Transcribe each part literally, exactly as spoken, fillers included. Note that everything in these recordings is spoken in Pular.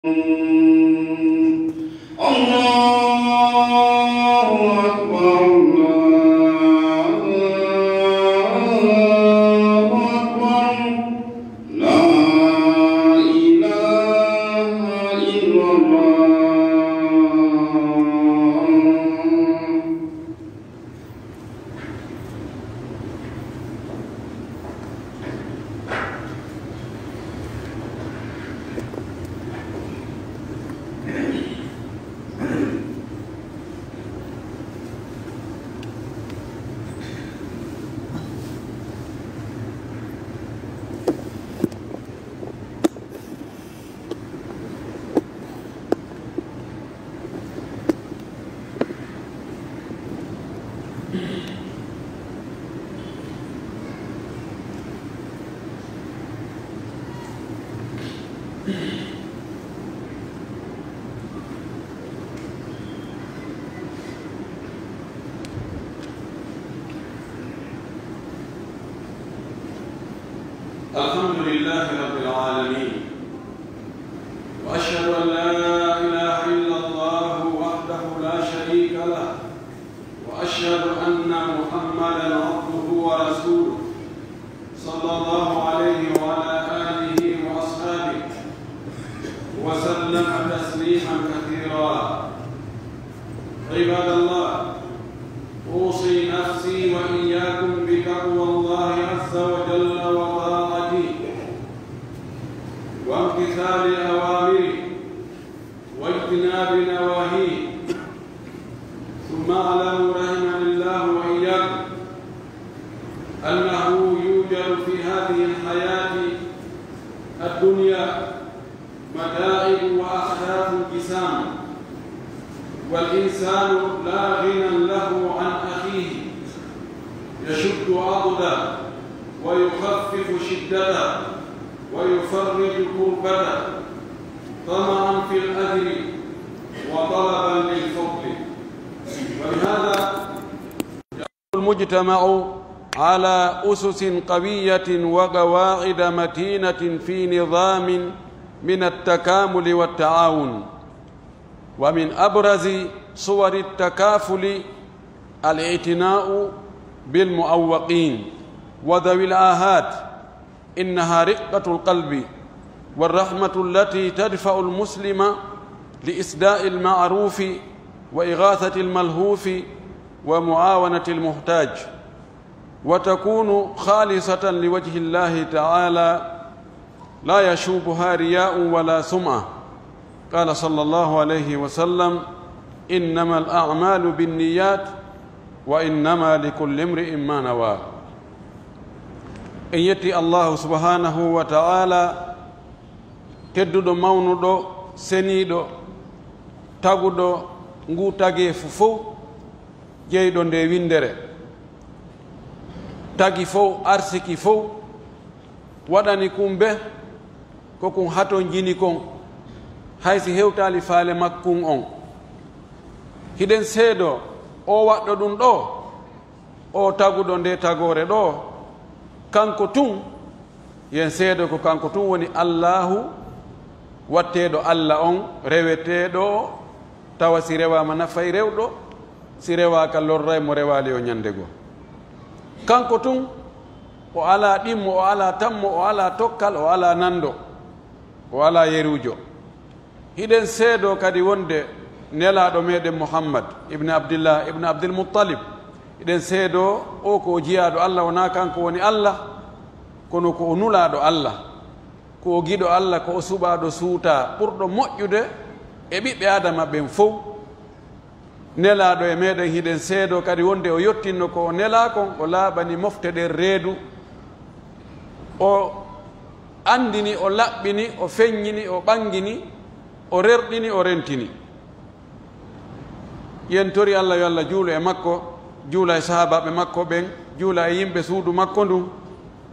الله أكبر، الله أكبر، لا إله إلا الله. الحمد لله رب العالمين. وأشهد أن لا إله إلا الله وحده لا شريك له، وأشهد أن محمدا عبده ورسوله، صلى الله عليه وعلى آله وأصحابه وسلم تسليما كثيرا. عباد الله، أوصي نفسي وإياكم بتقوى الله عز وجل وطاعته وامتثال أوامره واجتناب نواهيه. ثم اعلموا رحمني الله وإياكم أنه يوجد في هذه الحياة الدنيا متاعب وأحداث جسام، والإنسان لا غنى له عن أخيه، يشد عضده ويخفف شدته ويفرج كربته طمعا في الأجر وطلبا للفضل. ولهذا المجتمع على أسس قوية وقواعد متينة في نظام من التكامل والتعاون. ومن أبرز صور التكافل الاعتناء بالمعوقين وذوي الآهات. إنها رقة القلب والرحمة التي تدفع المسلم لإسداء المعروف وإغاثة الملهوف ومعاونة المحتاج، وتكون خالصة لوجه الله تعالى لا يشوبها رياء ولا سمعة. قال صلى الله عليه وسلم: إنما الأعمال بالنيات وإنما لكل امرئ ما نوى. En yetti Allahu subhanahu wa ta'ala, tedduɗo, mawnuɗo, seniiɗo, taguɗo ngu tageefu fow, jeyɗo nde winndere, tagi fow, arsiki fow, waɗani kun be ko kun hatonjini kon, hay si hewtaali faale makkun on. Hiɗen seedoo, o waɗɗo ɗun ɗoo, o taguɗo nde tagoore ɗoo, kanko tun, yen seedo ko kanko tun woni Allaahu, watteeɗo Alla on, reweteeɗo, tawa si rewaama nafay rewɗo, si rewaaka lorray mo, rewaali o ñande goo. Kanko tun, o alaa ɗimmo, o alaa tammo, o alaa tokkal, o alaa nando, o alaa yeruujo. Hiɗen seedoo kadi wonde Nelaaɗo meɗen Muhammad ibn Abdillah ibn Abdil Muttalib, hiɗen seedoo o ko o jiyaaɗo Alla, wonaa kanko woni Alla, kono ko o nulaaɗo Alla, ko o giɗo Alla, ko o suɓaaɗo suutaa, ɓurɗo moƴƴude e ɓiɓɓe Aadama ɓen fow. Nelaaɗo e meɗen, hiɗen seedoo kadi wonde o yottinno ko o nelaa kon, o laaɓani mofte ɗen reedu, o anndini, o laɓɓini, o feññini, o ɓanngini, o rerɗini, o rentini. Yen tori Alla yo Alla juulu e makko, juula e sahaabaaɓe makko ɓen, juula e yimɓe suudu makko ndun,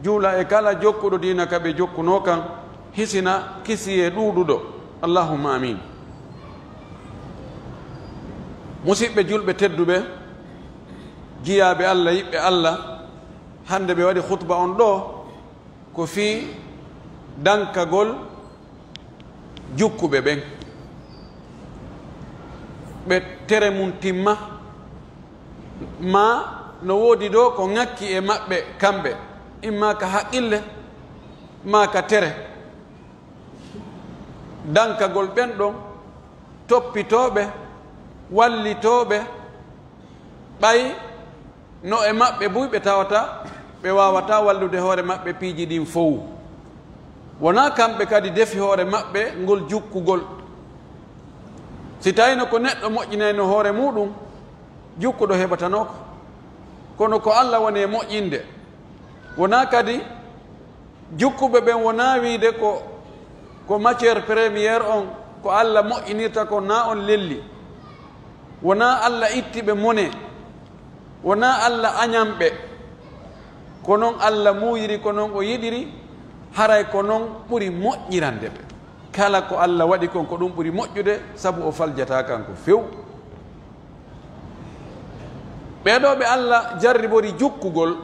juula e kala jokkuɗo diina ka ɓe jokkunoo kan, hisina kisiyee ɗuuɗuɗo. Allahumma amiin. Musiɓɓe julɓe tedduɓe, jiyaaɓe Alla, yiɓɓe Alla, hannde ɓe waɗi khutba on ɗoo, ko fii dankagol jukkuɓe ɓen, ɓe tere mun timma, maa no woodi ɗoo ko ŋakki e maɓɓe kamɓe, imma ka haqqille, maa ka tere, dankagol ɓen ɗon toppitooɓe, wallitooɓe, ɓay no e maɓɓe buy ɓe tawata ɓe waawataa wallude hoore maɓɓe piiji ɗin fow. Wonaa kamɓe kadi defi hoore maɓɓe ngol jukkugol. Si tawino ko neɗɗo moƴƴinayno hoore muuɗum, jukkuɗo heɓatanoo ko. Kono ko Alla woni e moƴƴinde. Wonaa kadi jukkuɓe ɓen wonaa wiide ko, ko matière première on, ko Alla moƴƴinirta kon, naa on lelli. Wonaa Alla itti ɓe mone, wonaa Alla añan ɓe. Ko non Alla muuyiri, ko non o yiɗiri, haray ko non ɓuri moƴƴirande ɓe. Kala ko Alla waɗi kon, ko ɗum ɓuri moƴƴude, sabu o faljataa kanko few. Ɓee ɗoo ɓe Alla jarribori jukkugol,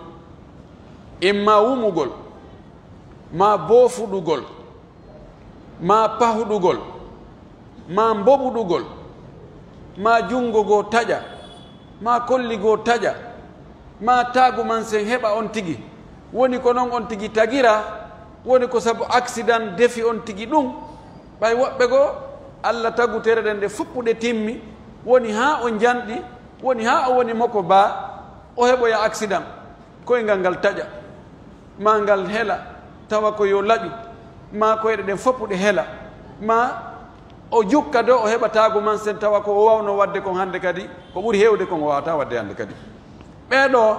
imma wumugol, maa boofuɗugol, maa pahuɗugol, maa mboɓuɗugol, maa junngo goo taƴa, maa kolli goo taƴa, maa taagumansen heɓa on tigi, woni ko non on tigi tagiraa, woni ko sabu accident defi on tigi ɗum. Ɓay woɓɓe goo, Alla tagutere ɗen ɗe foppu ɗe timmi, woni haa o njanɗi, woni haa o woni moko baa, o heɓoya accident. Koyngal ngal taƴa, maa ngal hela, tawa ko yo laƴu, maa koyɗe ɗen fof ɗe hela, maa o jukka dow o heɓa taagumansen, tawa ko o waawno waɗde kon hannde kadi, ko ɓuri heewde kon o waawataa waɗde hannde kadi. Ɓee ɗoo,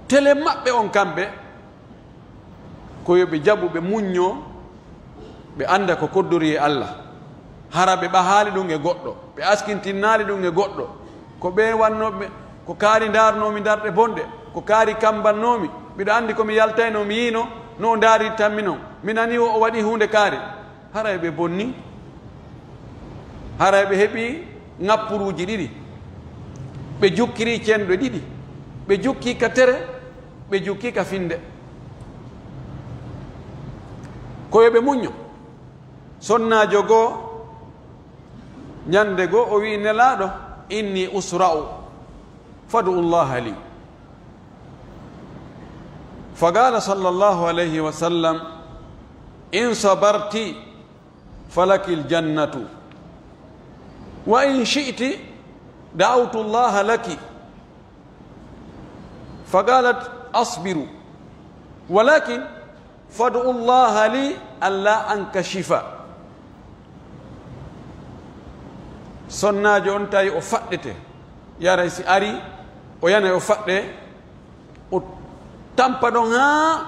telen maɓɓe on kamɓe, ko yo ɓe jaɓu, ɓe muññoo, ɓe annda ko koddorii e Alla. Hara ɓe ɓahaali ɗum e goɗɗo, ɓe askintinnaali ɗum e goɗɗo. Ko ɓe wannooɓe, ko kaari ndaarnoomi darɗe bonɗe, ko kaari kammbannoomi. Miɗo anndi ko mi yaltaynoo, mi yiino no o ndaarirtammi non. Mi nanii o, o waɗii huunde kaari. Haray ɓe bonnii. Haray ɓe heɓii ŋappuruuji ɗiɗi. Ɓe jukkirii cenɗe ɗiɗi. Ɓe jukkii ka tere, ɓe jukkii ka finnde. Ko yo ɓe muñño. Sonnaajo goo, ñannde goo, o wi'i Nelaaɗo, "Inni usra'u, fad'u Llaaha lii." فقال صلى الله عليه وسلم: "إن صبرت فلك الجنة، وإن شئت دعوت الله لك." فقالت: "أصبر، ولكن فادع الله لي ألا أنكشف." Sonnaajo on tawi o faɗɗete, yaray si ari, o yanay o faɗɗe, o tampa ɗon haa,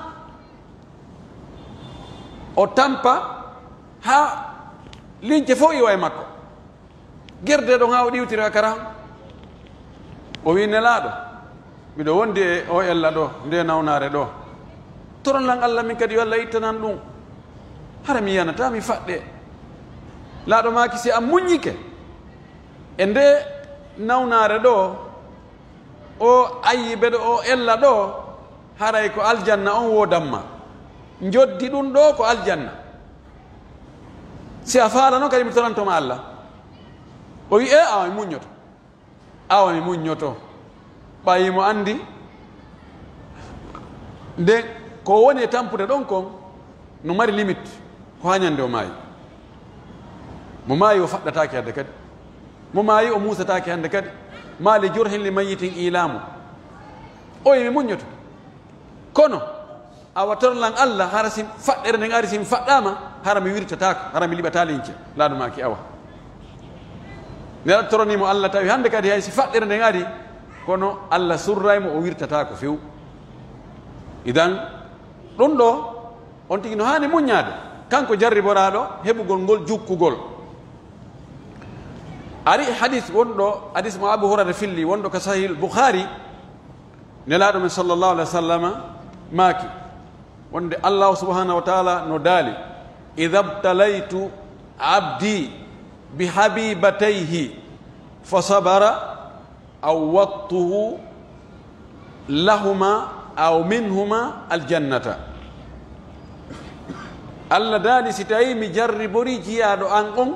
o tampa haa lince fof iwa e makko. Gerde ɗon haa o ɗiwtira kara. O wi'i, "Nelaaɗo, miɗo wondi e o ella ɗo, nde nawnaare ɗo. Toron lan Alla min kadi, yo Alla ittanan ɗum. Hara mi yanataa mi faɗɗe." Laaɗo maaki, "Si a muññike e nde nawnaare ɗo, o ayyibe ɗo, o ella ɗo, haray ko aljanna on woodan ma. Njoddi ɗum ɗo ko aljanna. Si a faala non kadi mi toranto ma Alla." O wi'i, "E, awa mi muññoto. Awa mi muññoto." Ɓayi mo anndi nde ko woni e tampude ɗon kon no mari limite, ko haa ñande o maayi. Mo maayi o faɗɗataake hannde kadi. Mo maayi o muusataake hannde kadi. "ما لجرح لميت إيلام." O wi'i, "Mi muññoto. Kono, awa, toron lan Alla, hara si faɗɗere nden ari, si mi faɗɗaama, hara mi wirtataako, hara mi liɓataa lince." Laaɗo maaki, "Awa." Nelaaɗo toranii mo Alla, tawi hannde kadi hay si faɗɗere nden ari, kono Alla surray mo, o wirtataako few. Idan, ɗum ɗo, on tigi no haani muññaade, kanko jarriboraaɗo heɓugol ngol jukkugol. Ari hadis wonɗo, hadis mo Abu Hurayra filli, wonɗo ka Sahih Bukhari, Nelaaɗo men sallallahu alaihi wa sallama maaki, wonde Allahu subhanahu wa ta'ala no daali, "Idha ibtalaytu abdi bi habibatayhi fa sabara, awwadtuhu lahuma aw minhuma aljannata." Alla daali, si tawii mi jarriborii jiyaaɗo an on,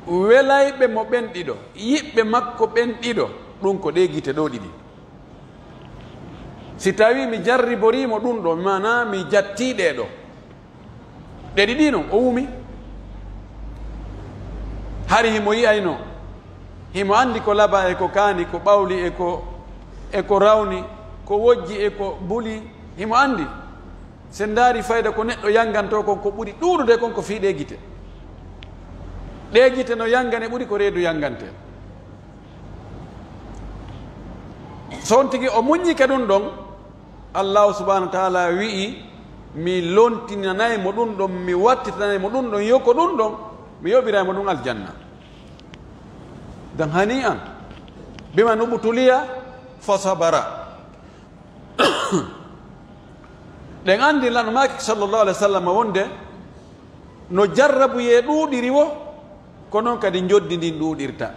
welayɓe mo ɓen ɗiɗo, yiɓɓe makko ɓen ɗiɗo, ɗun ko ɗee gite ɗoo ɗiɗi. Si tawii mi jarriborii mo ɗun ɗoo, maanaa mi jattii ɗee ɗoo, ɗe ɗiɗi non, o wumi. Hari himo yi'ayno, himo anndi ko laba e ko kaani, ko ɓawli e ko, e ko rawni, ko wojji e ko buli, himo anndi. Si en ndaari fayda ko neɗɗo yanngantoo kon, ko ɓuri ɗuuɗude kon ko fii ɗee gite. Ɗee gite no yanngane ɓuri ko reedu yanngante. So on tigi o muññike ɗun ɗon, Allaahu subhaanahu wa ta'aalaa wi'i, mi lontinanay mo ɗun ɗon, mi wattitanay mo ɗun ɗon, yo ko ɗun ɗon, mi yoɓiray mo ɗun aljanna. Dan hanii'an, biman ubtuliya fa sabara. Ɗen anndi lanu maaki sallallahu alaihi wasallam wonde no jarrabuyee ɗuuɗiri wo, ko non kadi njoddi ndin ɗuuɗirta.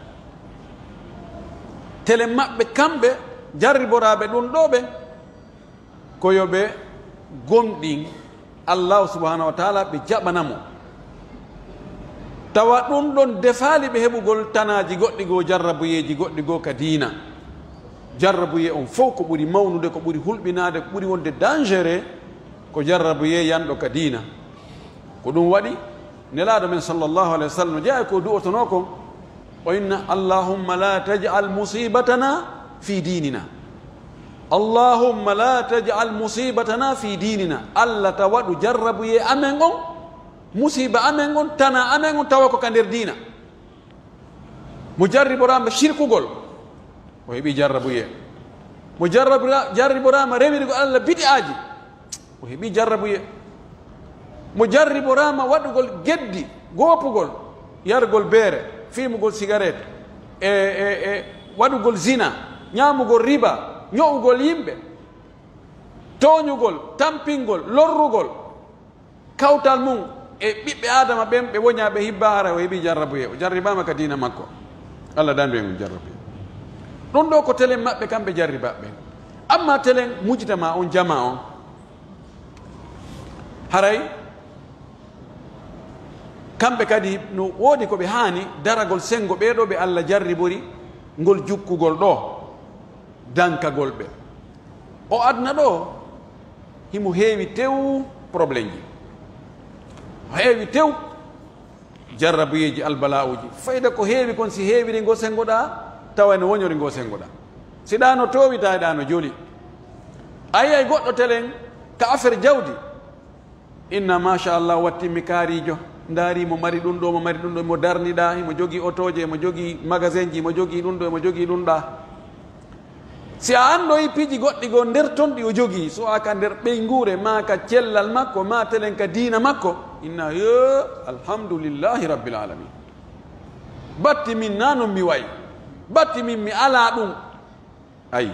Telen maɓɓe kamɓe jarriboraaɓe ɗun ɗoo ɓen, ko yo ɓe gomɗin Allaahu subhaanahu wa ta'aalaa, ɓe jaɓana mo. Tawa ɗun ɗon defaali ɓe heɓugol tanaaji goɗɗi goo, jarrabuyeeji goɗɗi goo ka diina. Jarrabuyee on fow ko ɓuri mawnude, ko ɓuri hulɓinaade, ko ɓuri wonde dangereux, ko jarrabuyee yanɗo ka diina. Ko ɗun waɗi, Nelaaɗo men sallallahu alaihi wasallam, no jeyaa e ko du'otonoo kon, o inna, "Allahumma la taj'al musibatana fi dinina." "Allahumma la taj'al musibatana fi dinina." Alla, ta waɗu jarrabuyee amen on, musiba amen on, tana amen on, tawa ko ka nder diina. Mo jarriboraama shirkugol, o heɓi jarrabuyee. Mo jarrabira-, jarriboraama rewirgol Alla bid'aaji, o heɓi jarrabuyee. Mo jarriboraama waɗugol geddi, goopugol, yargol beere, fiimugol sigareet, e, e, e waɗugol zina, ñaamugol riba, ño'ugol yimɓe, tooñugol, tampingol, lorrugol, kawtal mun e ɓiɓɓe Aadama ɓen, ɓe woñaa, ɓe hibbaa, hara o heɓii jarrabuyee, o jarribaama ka diina makko. Alla dandu en on jarrabuyee. Ɗun ɗoo ko telen maɓɓe, kamɓe jarribaaɓe ɓen. Ammaa telen mujtama on, jamaa on, haray kamɓe kadi no woodi ko ɓe haani daragol senngo ɓee ɗoo ɓe Alla jarribori ngol jukkugol ɗoo, dankagol ɓe. O aduna ɗoo, himo heewi tew problèmeji. O heewi tew jarrabuyeeji, albala'uuji. Fayda ko heewi kon, si heewiri ngo senngoɗaa, tawa no woñori ngo senngoɗaa. Si ɗaa no toowi, tawa ɗaa no joli. A yi'ay goɗɗo telen ka affaire jawdi. Inna, machallah, wattimmi kaariijo. Ndaari mo mari ɗun ɗoo, mo mari ɗun ɗoo, mo darniɗaa, himo jogii otooje, himo jogii magasinji, himo jogii ɗun ɗoo, himo jogii ɗun ɗaa. Si a andoyi piiji goɗɗi goo nder ton ɗi o jogii, so a ka nder ɓeynguure, maa ka cellal makko, maa telen ka diina makko, inna, yo, alhamdulillahi rabbil alamin. Batti min naa non mi wa'i. Batti min mi alaa ɗun. Ayi.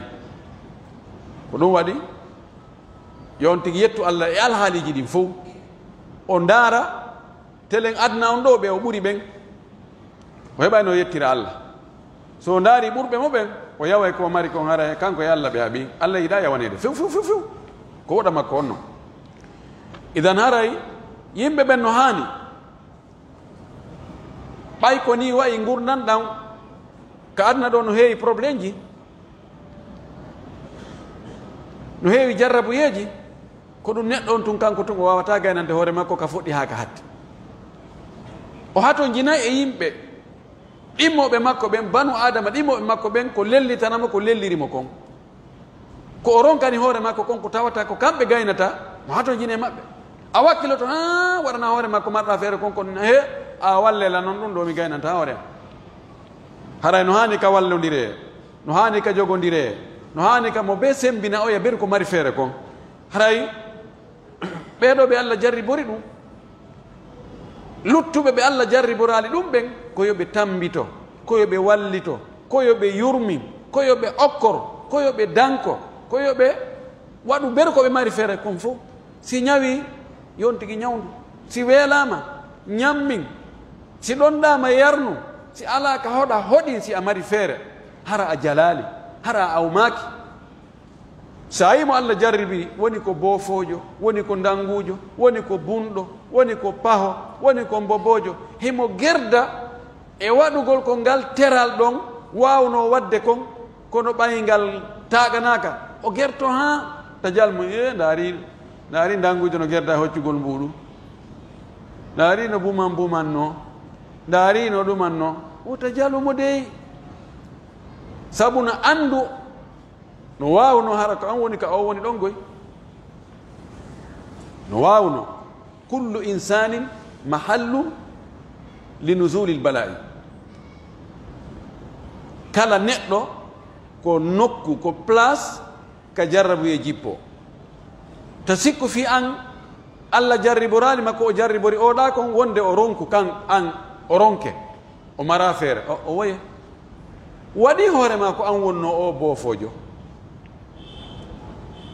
Ko ɗun waɗi, yo on tigi yettu Alla e alhaaliiji ɗin fow. O ndaara telen aduna on ɗoo ɓe o ɓuri ɓen. O heɓay no yettira Alla. So o ndaari ɓurɓe mo ɓen, o yaway ko o mari kon, haray kanko e Alla ɓe haɓi. Alla yiɗaa yawaneede few, few, few, few. Ko woɗa makko on non. Idan haray yimɓe ɓen no haani. Ɓay ko nii wa'i ngurndan ɗan, ka aduna ɗoo no heewi problèmeji, no heewi jarrabuyeeji, ko ɗun neɗɗo on tun kanko tun o waawataa gaynande hoore makko ka fuɗɗi haa ka hatti. O hatonjinay e yimɓe ɗimmooɓe makko ɓen, banu Aadama ɗimmooɓe makko ɓen, ko lellitana mo, ko lelliri mo kon. Ko o ronkani hoore makko kon, ko tawata ko kamɓe gaynata, mo hatonjini e maɓɓe. A wakkiloto, haa waɗana hoore makko marɗa feere kon, kon he, a walle la non ɗun ɗoo mi gaynanta hoore am. Haray no haani ka wallondiree, no haani ka jogondiree, no haani ka mo bee sembina oya ber ko mari feere kon. Haray ɓee ɗoo ɓe Alla jarribori ɗun, luttuɓe ɓe Alla jarriboraali ɗun ɓen, ko yo ɓe tambito, ko yo ɓe wallito, ko yo ɓe yurmin, ko yo ɓe okkor, ko yo ɓe danko, ko yo ɓe waɗu ber ko ɓe mari feere kon fow. Si ñawii, yo on tigi ñawndu. Si weelaama, ñammin. Si ɗonɗaama, yarnu. Si alaa ka hoɗa, hoɗin si a mari feere. Hara a jalaali, hara a awmaaki. So a yii mo Alla jarribi, woni ko boofoojo, woni ko ndannguujo, woni ko bunɗo, woni ko paho, woni ko mboboojo, himo gerda e waɗugol ko ngal teral ɗon waawnoo waɗde kon, kono ɓay ngal taaɗanaaka, o gerto haa tajal mo, "Ee, ndaari, ndaari ndannguujo no gerda e hoccugol mbuuɗu. Ndaari no buman bumannoo. Ndaari no ɗumannoo." Wota jalu mo dey. Sabu no anndu no waawnoo hara ko an woni ka o woni ɗon goy. No waawnoo. Kullu insanin mahallun li nuzulil bala'i. Kala neɗɗo ko nokku, ko place ka jarrabuyee jippoo. Ta sikku fii an, Alla jarriboraali ma ko o jarribori oo ɗaa kon, wonde o ronku kan an, o ronke, o mara feere, o, o woye. Waɗi hoore maa ko an wonnoo oo boofoojo.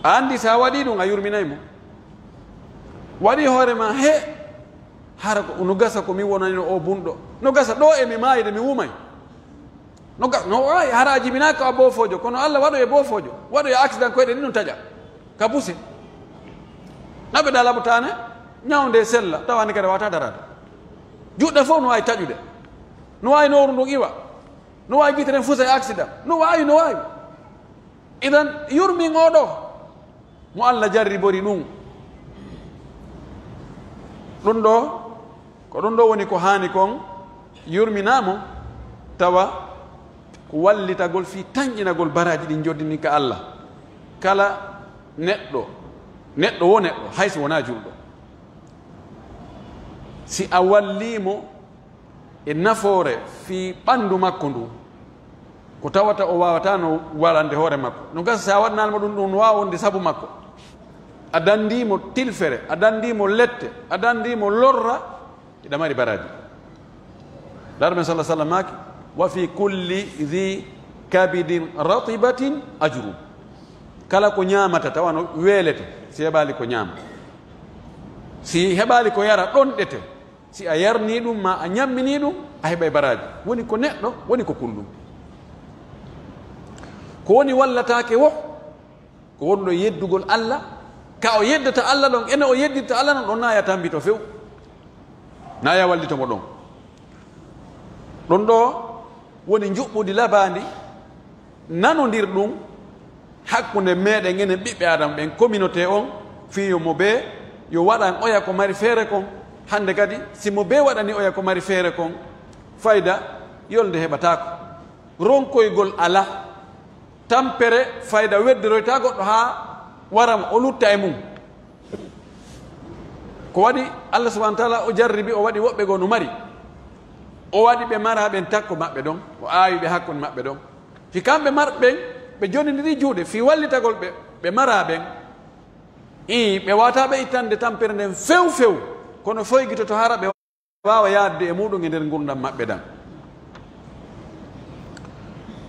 A anndi si a waɗii ɗum, a yurminay mo. Waɗi hoore maa, he, hara ko no gasa ko mi wonanino oo bunɗo. No gasa ɗoo e mi maayde, mi wumay. No ga-, no waawi, hara a jibinaaka a boofoojo, kono Alla waɗoyee boofoojo, waɗoyee accident koyɗe ɗin no taƴa, ka buse. Naɓe ɗa laɓotaane, ñawnde sella, tawaani kadi wata daraade. Juuɗe fof no waawi taƴude, no waawi nowru ndun iwa, no waawi gite ɗen fusa e accident, no waawi, no waawi. Idan, yurmin oo ɗoo. Mo Alla jarribori ɗum. Ɗum ɗoo, ko ɗum ɗoo woni ko haani kon yurminaa mo, tawa ko wallitagol fii tanƴinagol baraaji ɗin joddini ka Alla. Kala neɗɗo, neɗɗo wo neɗɗo, hay so wonaa julɗo, si a wallii mo, e nafoore fii ɓanndu makko ndun, ko tawata o waawataano waɗande hoore makko. No gasa, si a waɗanaali mo ɗum, ɗum no waawa wonde sabu makko. A danndii mo tilfere, a danndii mo lette, a danndii mo lorra, hiɗa mari baraaji. Laara men salla sallam maaki, "Wa fi kulli dhi kabidin ratibatin ajrun." Kala ko ñaamata tawa no weelete, si heɓaali ko ñaama. Si heɓaali ko yara, ɗonɗete. Si a yarnii ɗum, maa a ñamminii ɗum, a heɓay baraaji. Woni ko neɗɗo, woni ko kullum. Ko woni wallataake wo, ko wonɗo yeddugol Alla, ka o yeddata Alla ɗon, ene o yeddirta Alla non, ɗon naa ya tambito few. Naa ya wallito mo ɗon. Ɗon ɗoo woni njuɓɓudi labaandi, nanondirɗum hakkunde meɗen enen ɓiɓɓe Aadama ɓen, communauté on, fii yo mo bee yo waɗan oya ko mari feere kon. Hannde kadi, si mo bee waɗani oya ko mari feere kon, fayda yolnde heɓataako. Ronkoygol alaa. Tampere fayda weddiroyta goɗɗo haa wara mo, o lutta e mum. Ko waɗi Allah subhanahu wa taala o jarribi, o waɗi woɓɓe goo no mari. O waɗi ɓe maraa ɓen takko maɓɓe ɗon, o aawi ɓe hakkunde maɓɓe ɗon. Fii kamɓe marɓe ɓen, ɓe jonnindiri juuɗe fii wallitagol ɓe, ɓe maraa ɓen. Ii, ɓe waawataa ɓe ittande tampere nden few few, kono foygitoto hara ɓe waawa yaadde e muuɗum e nder ngurndan maɓɓe ɗan.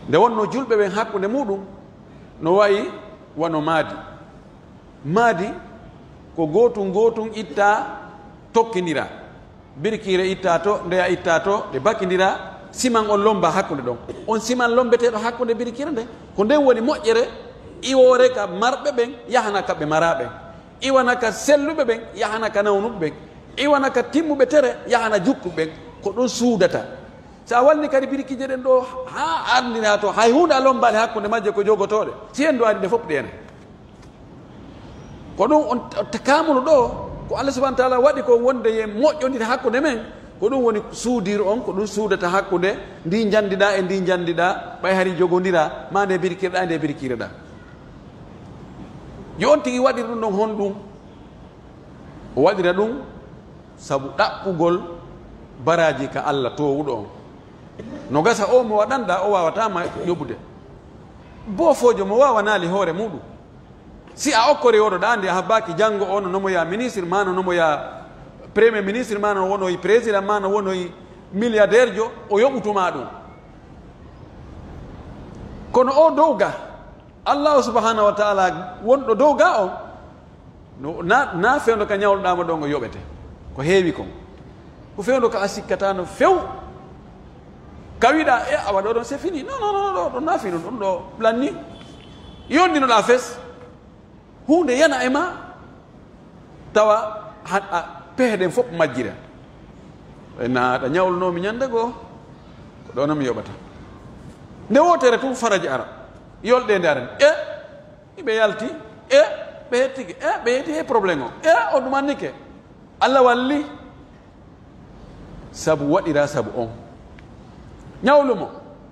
Nde wonnoo julɓe ɓen hakkunde muuɗum no wa'i wano maadi. Maadi ko gootun gootun ittaa, tokkindiraa. Birkiire ittaa to, ndeya ittaa to, ɗe bakindiraa, siman on lomba hakkunde ɗon. On siman lombeteeɗo hakkunde birkiire nden, ko nden woni moƴƴere iwoore ka marɓe ɓen, yahana ka ɓe maraa ɓen. Iwana ka selluɓe ɓen, yahana ka nawnuɓe ɓen. Iwana ka timmuɓe tere, yahana jukkuɓe ɓen. Ko ɗun suudata. Si a wallii kadi birikiije ɗen ɗoo, haa ardiraa to, hay huunde a lombaali hakkunde majje, ko jogotooɗe. Si henndu ari, ɗe fof ɗeena. Ko ɗun on t-, t-, kaamulu ɗoo, ko Allah subhanahu wa taala waɗi kon wonde yo moƴƴondir hakkunde men, ko ɗun woni suudiiru on, ko ɗun suudata hakkunde ndii njanndiɗaa e ndii njanndiɗaa, ɓay hari jogondiraa, maa nde birkireɗaa e nde birkireɗaa. Yo on tigi waɗir ɗun ɗon honɗun? O waɗira ɗun sabu ɗaɓɓugol baraaji ka Allah toowuɗo on. No gasa oo mo waɗanɗaa, o waawataa ma yoɓude. Boofoojo mo waawanaali hoore muuɗum. Si a okkorii oɗo ɗaande, a habbaaki janngo, o no nomoyaa ministre, maa no nomoyaa premier ministre, maa no wonoyi président, maa no wonoyi milliardaire jo, o yoɓutu ma ɗum. Kono o dow ga, Allahu subhanahu wa taala wonɗo dow ga on, no, na, na fewndo ka ñawluɗaa mo ɗon o yoɓete. Ko heewi kon. Ko fewndo ka a sikkataano few. Ka wiɗaa, "E, awa ɗo ɗon, c'est fini." Non, non, non, ɗo, ɗo na fini, ɗum ɗo lanni. Yondinoɗaa fes. Huunde yana e maa, tawa han-, a, pehe ɗen fof majjira. E na aɗa ñawlunoo mi ñannde goo, ko ɗoo non mi yoɓata. Nde wootere tun faraji ara, yolɗeende ara. E, ɓe yalti, e, ɓe hettike, e, ɓe hetti he problème o. E, o ɗumannike. Alla walli. Sabu waɗiraa sabu on. Ñawlu mo,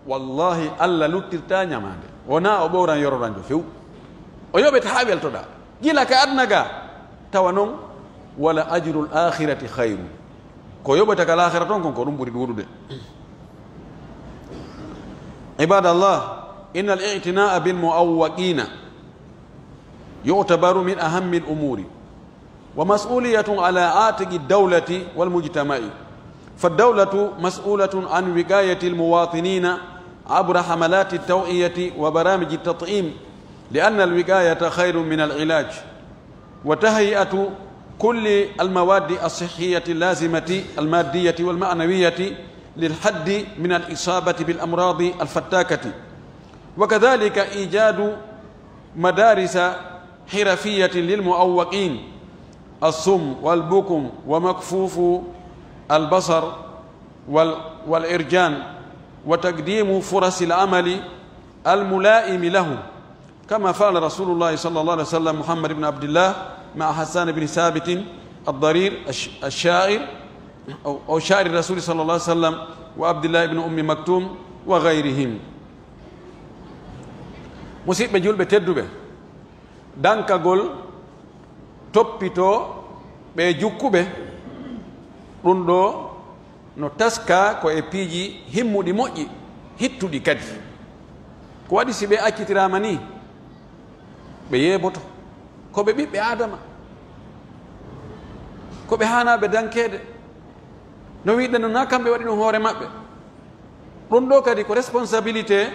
wallahi, Alla luttirtaa ñamaande. Wonaa o ɓowran yororanjo few. O yoɓete haa weltoɗaa. Gila ka aduna ga, tawa non, "Wala ajrul akhirati khayru." Ko yoɓata ka laakhira ton kon, ko ɗum ɓuri ɗuuɗude. Ibadallah, innal i'tinaa bil mu'awwaqina yu'tabaru min ahammil umuri. ومسؤولية على عاتق الدولة والمجتمع، فالدولة مسؤولة عن وقاية المواطنين عبر حملات التوعية وبرامج التطعيم، لأن الوقاية خير من العلاج، وتهيئة كل المواد الصحية اللازمة المادية والمعنوية للحد من الإصابة بالأمراض الفتاكة، وكذلك إيجاد مدارس حرفية للمعوقين، الصم والبكم ومكفوف البصر وال-، والعرجان، وتقديم فرص العمل الملائم لهم، كما فعل رسول الله صلى الله عليه وسلم محمد بن عبد الله مع حسان بن ثابت الضرير الش-، الشاعر، أو، أو شاعر الرسول صلى الله عليه وسلم، وعبد الله بن أم مكتوم وغيرهم. Musidɓe julɓe tedduɓe, dankagol toppitoo ɓe jukkuɓe, ɗun ɗoo no taskaa ko e piiji himmuɗi moƴƴi, hittuɗi kadi. Ko waɗi si ɓe accitiraama nii, ɓe yeeboto. Ko ɓe ɓiɓɓe Aadama. Ko ɓe haanaaɓe dankeede. No wi'uɗen non, naa kamɓe waɗi ɗun hoore maɓɓe. Ɗun ɗoo kadi ko responsabilité,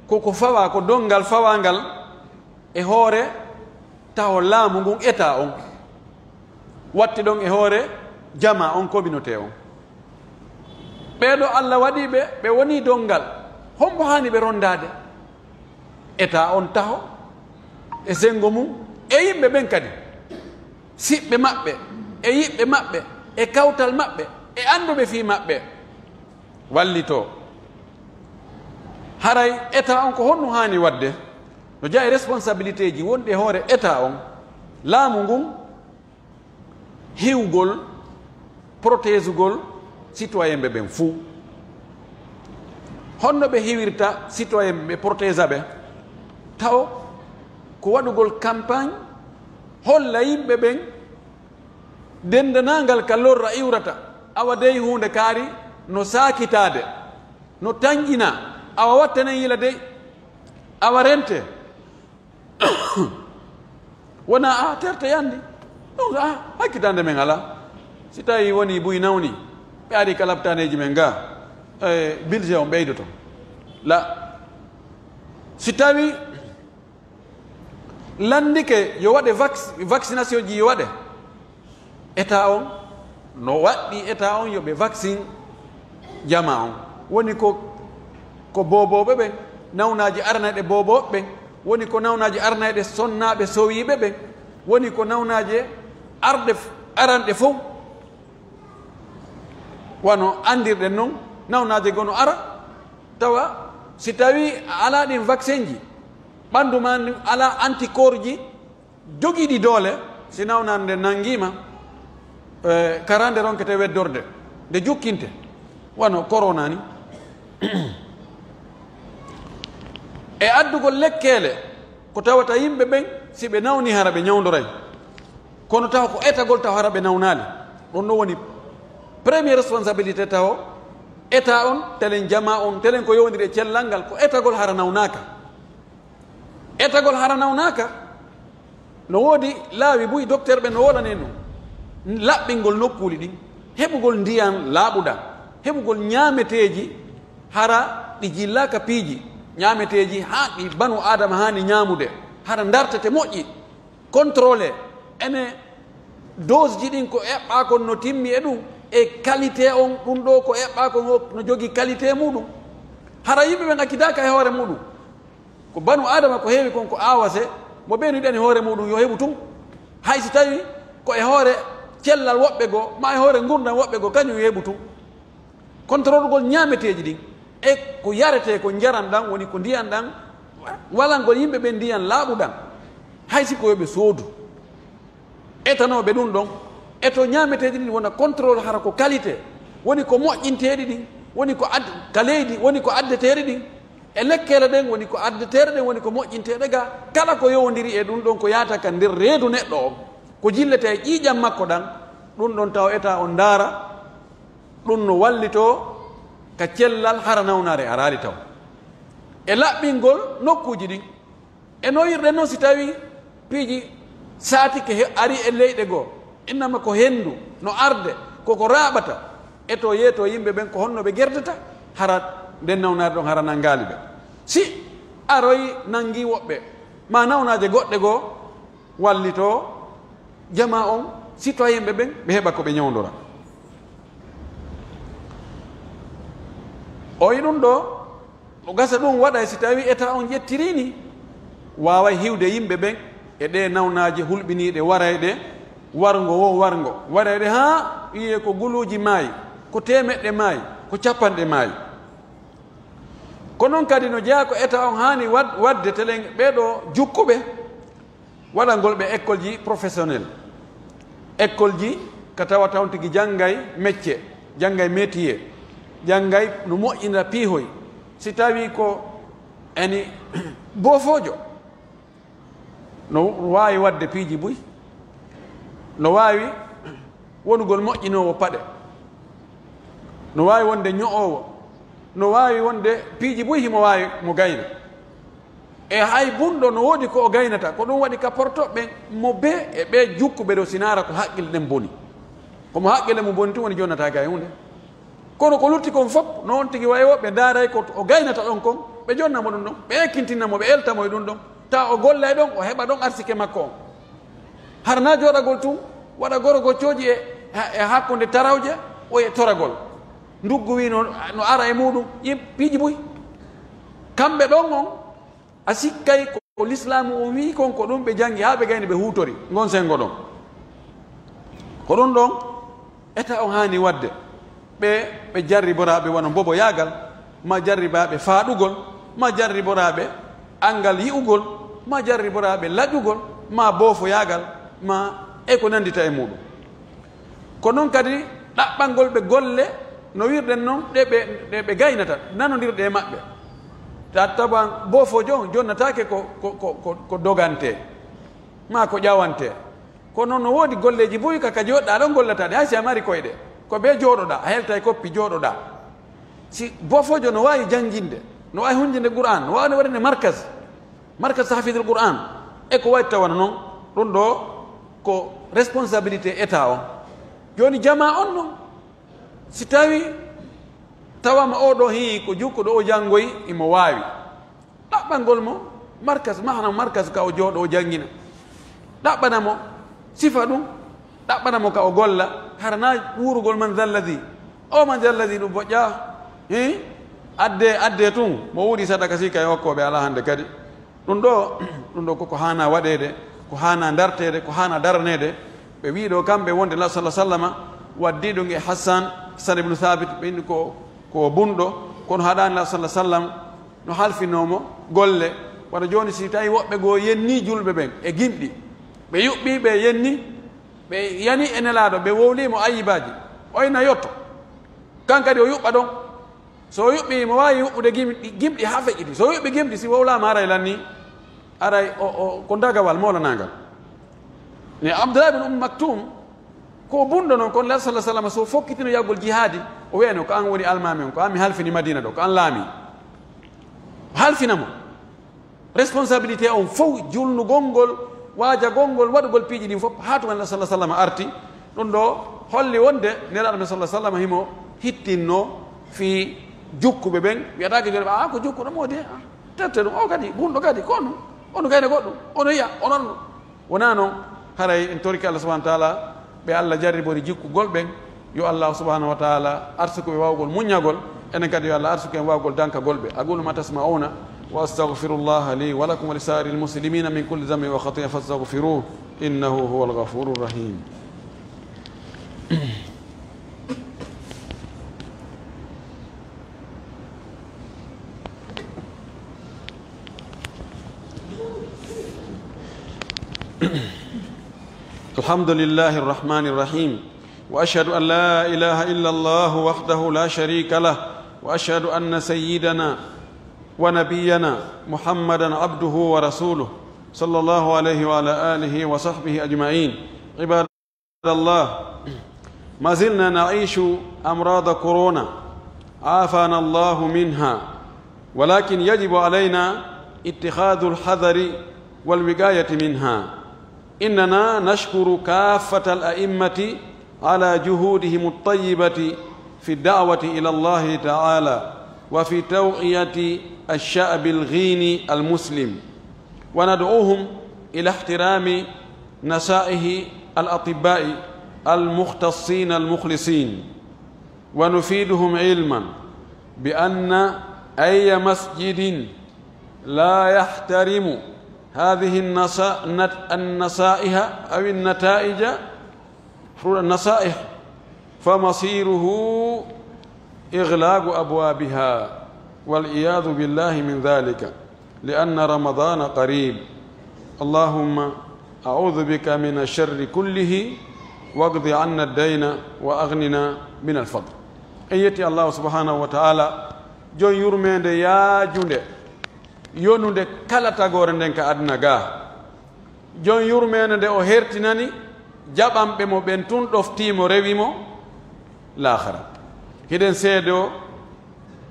ko ko fawaa, ko donngal fawaangal e hoore taho laamu ngun, État on, watti ɗon e hoore jamaa on, communauté on. Ɓee ɗoo Alla waɗii ɓe, ɓe wonii donngal, hombo haani ɓe ronndaade? État on taho, e senngo mun, e yimɓe ɓen kadi, siɓɓe maɓɓe, e yiɓɓe maɓɓe, e kawtal maɓɓe, e annduɓe fii maɓɓe. Wallitoo. Haray État on ko honno haani waɗde? No jeyaa e responsabilitéeji wonɗi e hoore État on, laamu ngun, hiwgol, protégugol citoyenɓe ɓen fuu. Honno ɓe hiwirta citoyenɓe ɓe, protégea ɓe? Taw ko waɗugol campagne, holla yimɓe ɓen denndaangal ka lorra iwrata, awa dey huunde kaari no saakitaade, no tanƴinaa, awa wattenen yila dey, awa rentee. Wonaa, a, terte yandi. Ɗun, a, hakkitande men alaa. Si tawii wonii buy nawni, ɓe ari ka laptaaneeji men gaa, e, budget on ɓeydoto. La, si tawii lanndike yo waɗe vac-, vaccination ji yo waɗe, État on, no waɗɗii État on yo ɓe vaccine jamaa on. Woni ko, ko boobooɓe ɓen, nawnaaje aranayɗe boobooɓe ɓen, woni ko nawnaaje aranayɗe sonnaaɓe sowiiɓe ɓen, woni ko nawnaaje arɗe f-, aranɗe fow. Wano anndirɗen non, nawnaaje goo no ara, tawa si tawii a alaa ɗin vaccin ji, ɓanndu maa ndun alaa anticorps ji, jogiiɗi doole, si nawnaande nden nanngiima, eh, karaande ronkete weddorde, nde jukkinte, wano korona ni. E addugol lekkeele, ko tawata yimɓe ɓen, si ɓe nawni, hara ɓe ñawndoray. Kono tawa ko etagol, tawa hara ɓe nawnaali. Ɗun ɗon woni premier responsabilité taho État on, telen jamaa on, telen ko yowondiri e cellal ngal, ko etagol hara nawnaaka. Etagol hara nawnaaka, no woodi laawi buy, docteur ɓen no wolani en ɗun. Laɓɓingol nokkuuli ɗin, heɓugol ndiyan laaɓuɗan, heɓugol ñaameteeji hara ɗi jillaaka piiji, ñaameteeji haa ɗi banu Aadama haani ñaamude, hara ndartete moƴƴi, contrôlé, ene dose ji ɗin ko eɓɓaa kon no timmi e ɗun, e qualité on, ɗun ɗoo ko eɓɓaa kon o no jogii qualité muuɗun. Hara yimɓe ɓen accidaaka e hoore muuɗun. Ko banu Aadama ko heewi kon ko aawase, Mo ɓeynuɗen e hoore muɗum yo heɓu tun. Hay si tawi ko e hoore cellal woɓɓe goo, maa e hoore ngurndan woɓɓe goo, kañum yo heɓu tun. Kontrolgol ñaameteeji ɗin e ko yaretee, ko njaram ɗan, woni ko ndiyan ɗan, walangol yimɓe ɓen ndiyan laaɓuɗan, hay si ko yo ɓe soodu. Etanooɓe ɗun ɗon, e to ñaameteeɗi ɗin wona contrôle, hara ko qualité, woni ko moƴƴinteeɗi ɗin, woni ko ad-, ka leydi, woni ko addeteeɗi ɗin, e lekkeele ɗen, woni ko addeteeɗe ɗen, woni ko moƴƴinteeɗe ga, kala ko yowondiri e ɗun ɗon, ko yaata ka nder reedu neɗɗo on, ko jillete e ƴiiƴan makko ɗan, ɗun ɗon taw eta on ndaara, ɗun no wallitoo ka cellal hara nawnaare araali taw. E laɓɓingol nokkuuji ɗin. E no wirɗen non, si tawii piiji saatike he-, ari e leyɗe goo, innama ko henndu no arde, koko raaɓata, e to yeeto yimɓe ɓen ko honno ɓe gerdata, hara nden nawnaare ɗon hara nanngaali ɓe. Si aroyi nanngii woɓɓe, maa nawnaaje goɗɗe goo wallitoo jamaa on, citoyen ɓe ɓen, ɓe heɓa ko ɓe ñawndora. O yi ɗun ɗoo, no gasa ɗun waɗay si tawii eta on ƴettirii ni, waaway hiwde yimɓe ɓen e ɗee nawnaaje hulɓiniiɗe warayɗe warngo woo warngo, warayɗe haa wi'ee ko guluuji maayi, ko teemeɗɗe maayi, ko cappanɗe maayi. Ko non kadi no jeyaa ko eta on haani wad-, waɗde telen ɓee ɗoo jukkuɓe, waɗangol ɓe école ji professionnel, école ji ka tawata on tigi janngay métier, janngay métier, janngay no moƴƴinira piihoy. Si tawii ko eni boofoojo, no waawi waɗde piiji buy, no waawi wonugol moƴƴinoowo paɗe, no waawi wonde ño'oowo, no waawi wonde piiji buy himo waawi mo gayna. E hay bunɗo no woodi ko o gaynata, ko ɗun waɗi ka portoɓe ɓen mo bee e ɓee jukkuɓe ɗoo si naara ko haqqille ɗen boni. Ko mo haqqille mo boni tun woni jonnataake hay huunde. Kono ko lutti kon fof, no on tigi wayi o, ɓe ndaaray ko o gaynata ɗon kon, ɓe jonna mo ɗun ɗon, ɓe ekkintinna mo, ɓe elta mo e ɗun ɗon, tawa o gollay ɗon, o heɓa ɗon arsike makko on. Hara naa jooɗagol tun, waɗa goro goccooji e, e hakkunde tarawje, o e toragol. Nduggu wi no, no ara e muɗum, yim-, piiji buy. Kamɓe ɗon on, a sikkay ko, ko lislaamu on wi'i kon, ko ɗum ɓe janngi haa ɓe gayni ɓe huutori ngon senngo ɗon. Ko ɗum ɗon eta on haani waɗde. Ɓe, ɓe jarriboraaɓe wano mboboyaagal, maa jarribaaɓe faaɗugol, maa jarriboraaɓe anngal yi'ugol, maa jarriboraaɓe laƴugol, maa boofoyaagal, maa e ko nanndita e muuɗum. Ko non kadi ɗaɓɓangol ɓe golle no wirɗen non ɗe ɓe, ɗe ɓe gaynata, nanondirɗe e maɓɓe. Ta taban boofoojo on jonnataake ko, ko, ko, ko, ko dogantee, maa ko ƴawantee. Kono no woodi golleeji buy ka, ka jooɗɗaa ɗon gollataa ɗe, hay si a mari koyɗe, ko bee jooɗoɗaa, a heltay koppi jooɗoɗaa. Si boofoojo no waawi jannginde, no waawi hunjinde Qur'aan, no waawi waɗande markaz, markaz tahfidul Qur'aan, e ko waɗi tawana non, ɗum ɗoo ko responsabilité État on. Jooni jamaa on non, si tawi tawama oo ɗoo hii ko jukkuɗo o janngoyi, imo waawi. Ɗaɓɓangol mo markas, mahana markas ka o jooɗo o janngina. Ɗaɓɓana mo sifa ɗum, ɗaɓɓana mo ka o golla, hara na wuurugol man zalladi. O man zalladi ɗum boƴƴa. Hii? Adde, adde tun, mo wuuri sadaka si kay hokkooɓe alaa hannde kadi. Ɗum ɗoo, ɗum ɗoo koko haana waɗeede, ko haana darteede, ko haana daraneede. Ɓe wii ɗoo kamɓe wonde la sala sallama waddi ɗum e Hassan, Hassan ibn Thabit, ɓe inni ko, ko bunɗo, kono haɗaani la sala sallam, no halfinoo mo golle. Wano jooni, si tawi woɓɓe goo yennii julɓe ɓen e gimɗi, ɓe yuɓɓii ɓe, yennii, ɓe yani e Nelaaɗo, ɓe wowlii mo ayyibaaji, o ina yotto, kan kadi o yuɓɓa ɗon. So o yuɓɓii, mo waawi yuɓɓude gimɗi, gimɗi haa feƴƴiti. So o yuɓɓi gimɗi, si wowlaama, aray lannii, aray o, o, ko dagawal moolanaangal. Ne Abdullah ibn Umm Maktum, ko bunɗo non, kono Nabi sallallahu alaihi wasallam so fokkitino yaggol jihaadi, o wi'ano, "Ko an woni almaami on, ko an mi halfini Madina ɗo, ko an laami." Halfina mo. Responsabilité on fow, julnugol ngol, waajagol ngol, waɗugol piiji ɗin fof, haa tuma Nabi sallallahu alaihi wasallam arti. Ɗum ɗoo holli wonde Nelaaɗo men sallallahu alaihi wasallam himo hittinno fii jukkuɓe ɓen, wiyataake jooni, "Ah, ko jukkuɗo moodi, ah, tette ɗum, o kadi, bunɗo kadi, ko on, on gayna goɗɗum, on yi'a, on on." Wonaa non, haray en torike Allah subhanahu wa taala, ɓe Allah jarribori jikkugol ɓen, yo Allah subhanahu wa taala arsuku ɓe waawgol muññagol, enen kadi yo Allah arsuku en waawgol dankagol ɓe. أقول ما تسمعون وأستغفر الله لي ولكم ولسائر المسلمين من كل ذنب وخطيئة فاستغفروه إنه هو الغفور الرحيم. الحمد لله الرحمن الرحيم. وأشهد أن لا إله إلا الله وحده لا شريك له. وأشهد أن سيدنا ونبينا محمدا عبده ورسوله، صلى الله عليه وعلى آله وصحبه أجمعين. عباد الله، ما زلنا نعيش أمراض كورونا، عافانا الله منها، ولكن يجب علينا اتخاذ الحذر والوقاية منها. إننا نشكر كافة الأئمة على جهودهم الطيبة في الدعوة إلى الله تعالى وفي توعية الشعب الغين المسلم، وندعوهم إلى احترام نصائح الأطباء المختصين المخلصين، ونفيدهم علما بأن أي مسجد لا يحترم هذه النصا-، النت-، النصائح أو النتائج، النصائح، فمصيره إغلاق أبوابها، والعياذ بالله من ذلك، لأن رمضان قريب. اللهم أعوذ بك من الشر كله، واقض عنا الدين، وأغننا من الفقر. En yetti Allahu subhanahu wa ta'ala, jon yurmeende yaajunde, yonunde kala tagoore nden ka aduna ga. Jon yurmeende nde o hertinani jaɓanɓe mo ɓen tun, ɗoftii mo, rewi mo laakhara. Hiɗen seedoo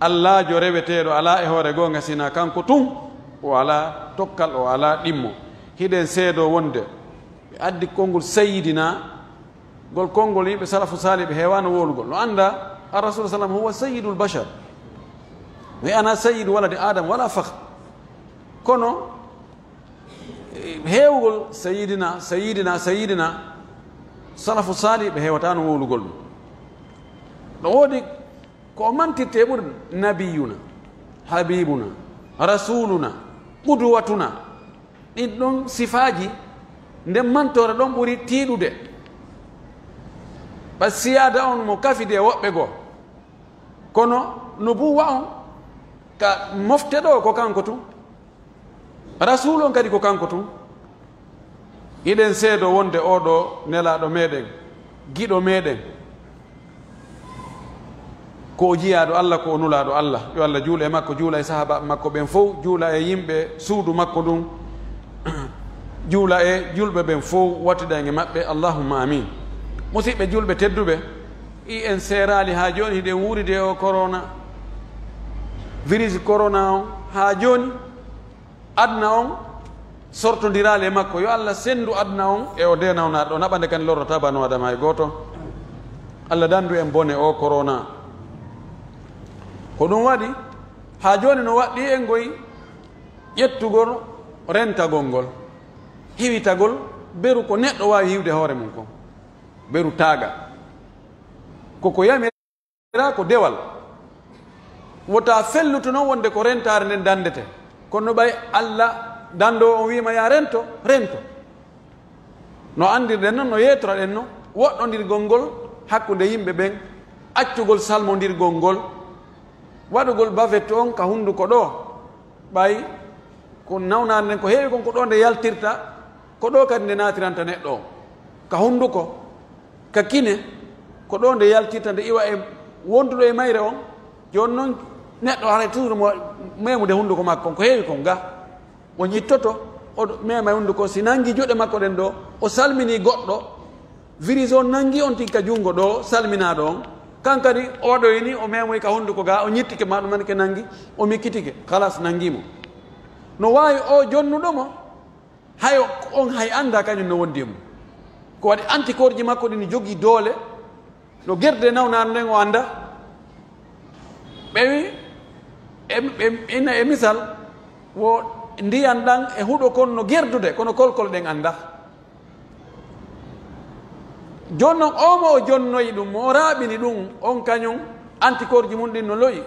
Allaajo reweteeɗo alaa e hoore goonga sinaa kanko tun, o alaa tokkal, o alaa ɗimmo. Hiɗen seedoo wonde ɓe addi konngol sayyidina, ngol konngol yimɓe salafu saalih ɓe heewaano wowlugol. No anndaa, ar-Rasuul sallam huwa sayyidul bashar. Wi ana sayyidu waladi Adam wala fakhr. Kono, eh, heewugol sayyidina, sayyidina, sayyidina, salafu saalih ɓe heewataano wowlugol ɗum. No woodi ko o mantirtee ɓuri, nabiyuna, habibuna, rasuluna, qudwatuna. Ɗin ɗon sifaaji, nden mantoore ɗon ɓuri tiiɗude. Ɓa siyaada on mo kafidi e woɓɓe goo. Kono nubuwa on ka mofte ɗoo ko kanko tun. Rasuulu on kadi ko kanko tun. Hiɗen seedoo wonde oo ɗoo nelaaɗo meɗen, giɗo meɗen, ko o jiyaaɗo Alla, ko o nulaaɗo Alla. Yo Alla juul e makko, juula e sahaabaaɓe makko ɓen fow, juula e yimɓe suudu makko ndun, juula e julɓe ɓen fow, wattida en e maɓɓe. Allahumma amin. Musiɓɓe julɓe tedduɓe, i en seeraali haa jooni, hiɗen wuuridi e o korona, virus korona on haa jooni. Aduna on sortondiraali e makko. Yo Alla senndu aduna on e o dee nawnaaɗo, naɓa nde kan lorrata banu Adama hay gooto. Alla danndu en bone o korona. Ko ɗum waɗi, haa jooni no waɗɗii en ngoy ƴettugol rentagol ngol, hiwitagol beru ko neɗɗo waawi hiwde hoore mum kon, beru taaga. Ko ko yami- Ko dewal. Wota fellutu non wonde ko rentaare nden dandete. Kono no ɓay Alla dandoowo on wiima yaa rento, rento. No anndirɗen non, no yeetoraɗen non, woɗɗondirgol ngol hakkunde yimɓe ɓen, accugol salmondirgol ngol, waɗugol bavette on ka hunduko ɗoo. Ɓay ko nawnaande nden ko heewi kon, ko ɗoo nde yaltirta, ko ɗoo kadi nde naatiranta neɗɗo on. Ka hunduko, ka kine, ko ɗoo nde yaltirta, nde iwa e wonduɗo e mayre on. Jooni non, neɗɗo haray toujours mo meemude hunduko makko on, ko heewi kon ga. O ñittoto, o meema e hunduko, si nangi juuɗe makko ɗen ɗoo, o salmini goɗɗo, virus on nangi on tigi ka junngo ɗoo, salminaaɗo on. Kan kadi, o waɗoyi ni, o meemoyi ka hunduko ga, o ñittike, ma ɗum nani ke nangi, o mikkitike, halas, nangi mo. No waawi o jonnuɗo mo, hay on hay annda kañum no wondi e mum. Ko waɗi anticorps ji makko ɗin no jogii doole, no gerde nawnaande nden o annda. Ɓe wi, e, e, ina e misal, wo ndiyan ɗan e huɗo kon no gerdude, kono kolkol ɗen annda. Jooni non, oo mo o jonnoyi ɗum, mo o raaɓini ɗum, on kañum, anticorps ji mum ɗin no lo'i.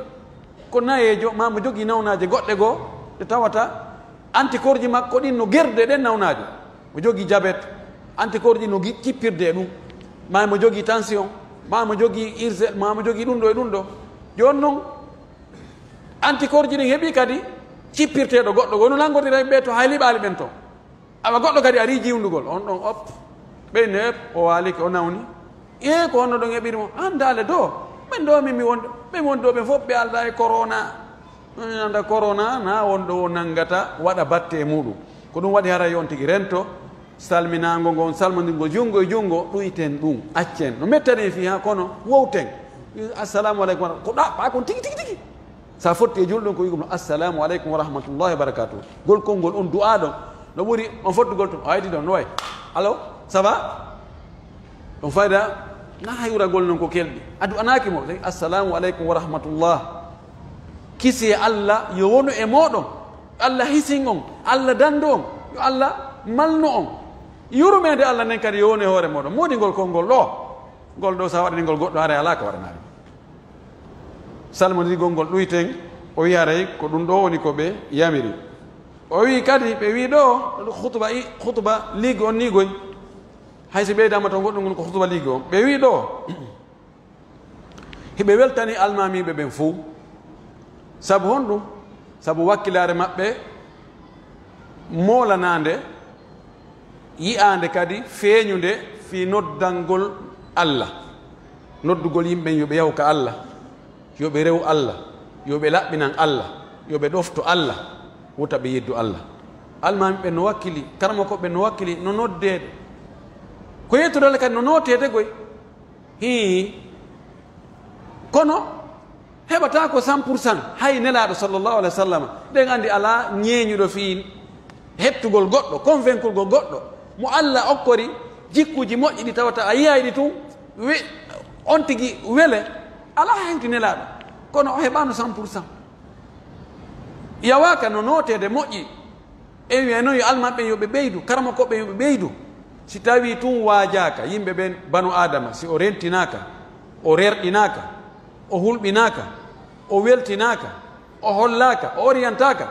Ko nayeejo, maa mo jogii nawnaaje goɗɗe goo, Nde tawata anticorps ji makko ɗin no gerdude ɗen nawnaaje. Mo jogii jabet, anticorps ji no gi-, cippirde e ɗum. Maa mo jogii tension, maa mo jogii ulcère, maa mo jogii ɗum ɗo e ɗum ɗo. Jooni non, anticorps ji ɗin heɓii kadi cippirteeɗo goɗɗo, wonu lanngondira e ɓe to hay liɓaali ɓen ton. Awa goɗɗo kadi arii jiwndugol, on ɗon op. Ɓeyni op, o waalike, o nawni. Ee, ko honno ɗon heɓiri mo? Anndaale doo. Ɓen ɗoo min mi wonde, ɓe mi wonde ɗoo ɓen fof ɓe aldaa e corona. Min annda corona, na won ɗo o nanngata, waɗa batte e muuɗum. Ko ɗum waɗi haray on tigi rento, salminaango ngon, salmondirgol junngo e junngo, ɗuyten ɗum, accen. No mettani fii haa kono, wowten. Assalamu aleykum wa rahmatullahi. Ko ɗaɓɓaa kon tigi, tigi, tigi. Sa fotti e julɗum ko wi'ugol mo, "Assalamu aleykum wa rahmatullahi wa barakatuh." Gol konngol on du'aa ɗon, no ɓuri on fottugol tun, o hayti ɗon, no way. "Allo, ça va?" Ɗum fayda, na hayragol non ko kelɗi. A du'anaaki mo, tawi, "Assalamu aleykum wa rahmatullah." Kisi e Allah yo wonu e mooɗon. Allah hisin on, Allah dandu on, yo Allah malnu on. Yurmeende Allah nden kadi yo wonu e hoore mooɗon. Moodi ngol konngol ɗoo, ngol ɗoo sa waɗani ngol goɗɗo, haray alaa ko waɗanaali. Salmondirgol ngol ɗuyten, o wi'i haray ko ɗum ɗoo woni ko ɓe yamiri. O wi'i kadi, ɓe wi'i ɗoo, khutba i, khutba ligue on nii goy. Hay si ɓeydaama ton goɗɗum ngun ko khutba ligue on. Ɓe wi'i ɗoo, hiɓe weltani almaamiiɓe ɓen fow. Sabu honɗum? Sabu wakkilaare maɓɓe moolanaande, yi'aande kadi feeñunde fii noddangol Allah, noddugol yimɓe ɓen yo ɓe yahu ka Allah, yo ɓe rewu Allah, yo ɓe laɓɓinan Allah, yo ɓe ɗofto Allah, wota ɓe yeddu Allah. Almaami ɓen no wakkili, karamoko ɓen no wakkili, no noddeede. Ko yettude Allah kadi no nooteede goy. Hii. Kono, heɓataa ko cent pour cent, hay Nelaaɗo sallallahu alayhi wa sallam, ɗen anndi alaa ñeeñuɗo fii hettugol goɗɗo, convaincugol goɗɗo, mo Alla okkori jikkuuji moƴƴi ɗi tawata a yi'ay ɗi tun, we-, on tigi wele, alaa hewti Nelaaɗo, kono o heɓaano cent pour cent. Yawaaka no nooteede moƴƴi, en wi'ay non yo almaa ɓen yo ɓe ɓeydu, karamokooɓe ɓen yo ɓe ɓeydu. Si tawii tun waajaaka, yimɓe ɓen, banu Aadama, si o rentinaaka, o rerɗinaaka, o hulɓinaaka, o weltinaaka, o hollaaka, o oriyantaaka,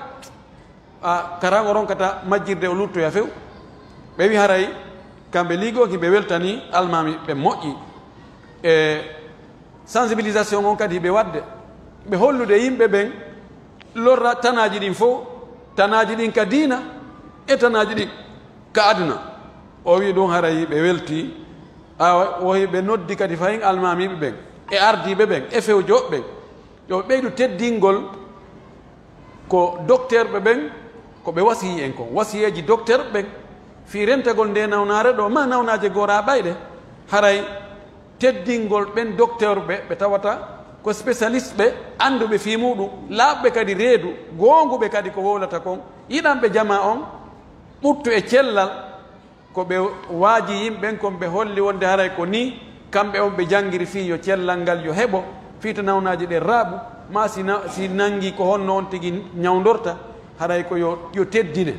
a, kara o ronkata majjirde, o luttoya few. Ɓe wi haray kamɓe liigooki ɓe weltanii almaami ɓe moƴƴi. E sensibilisation on kadi ɓe waɗde, ɓe hollude yimɓe ɓen lorra tanaaji ɗin fow, tanaaji ɗin ka diina e tanaaji ɗin ka aduna. O wi ɗum haray ɓe weltii, awa, o wi ɓe noddi kadi fahin almaamiiɓe ɓen e ardiiɓe ɓen e fewjooɓe ɓen, yo ɓe ɓeydu teddingol ko dokteerɓe ɓen, ko ɓe wasiyii en kon. Wasiyeeji dokteerɓe ɓen fii rentagol ndee nawnaare ɗoo, maa nawnaaje gooraa ɓayɗe, haray teddingol ɓen dokteerɓe ɓe tawata ko spécialiste ɓe, annduɓe fii muuɗum, laaɓuɓe kadi reedu, goonguɓe kadi ko wowlata kon, yiɗanɓe jamaa on, ɓuttu e cellal, ko ɓe waajii yimɓe ɓen kon, ɓe holli wonde haray ko nii kamɓe on ɓe janngiri fii yo cellal ngal yo heɓo, fii to nawnaaje ɗen raaɓu, maa si na-, si nanngii ko honno on tigi ñawndorta, haray ko yo, yo teddine.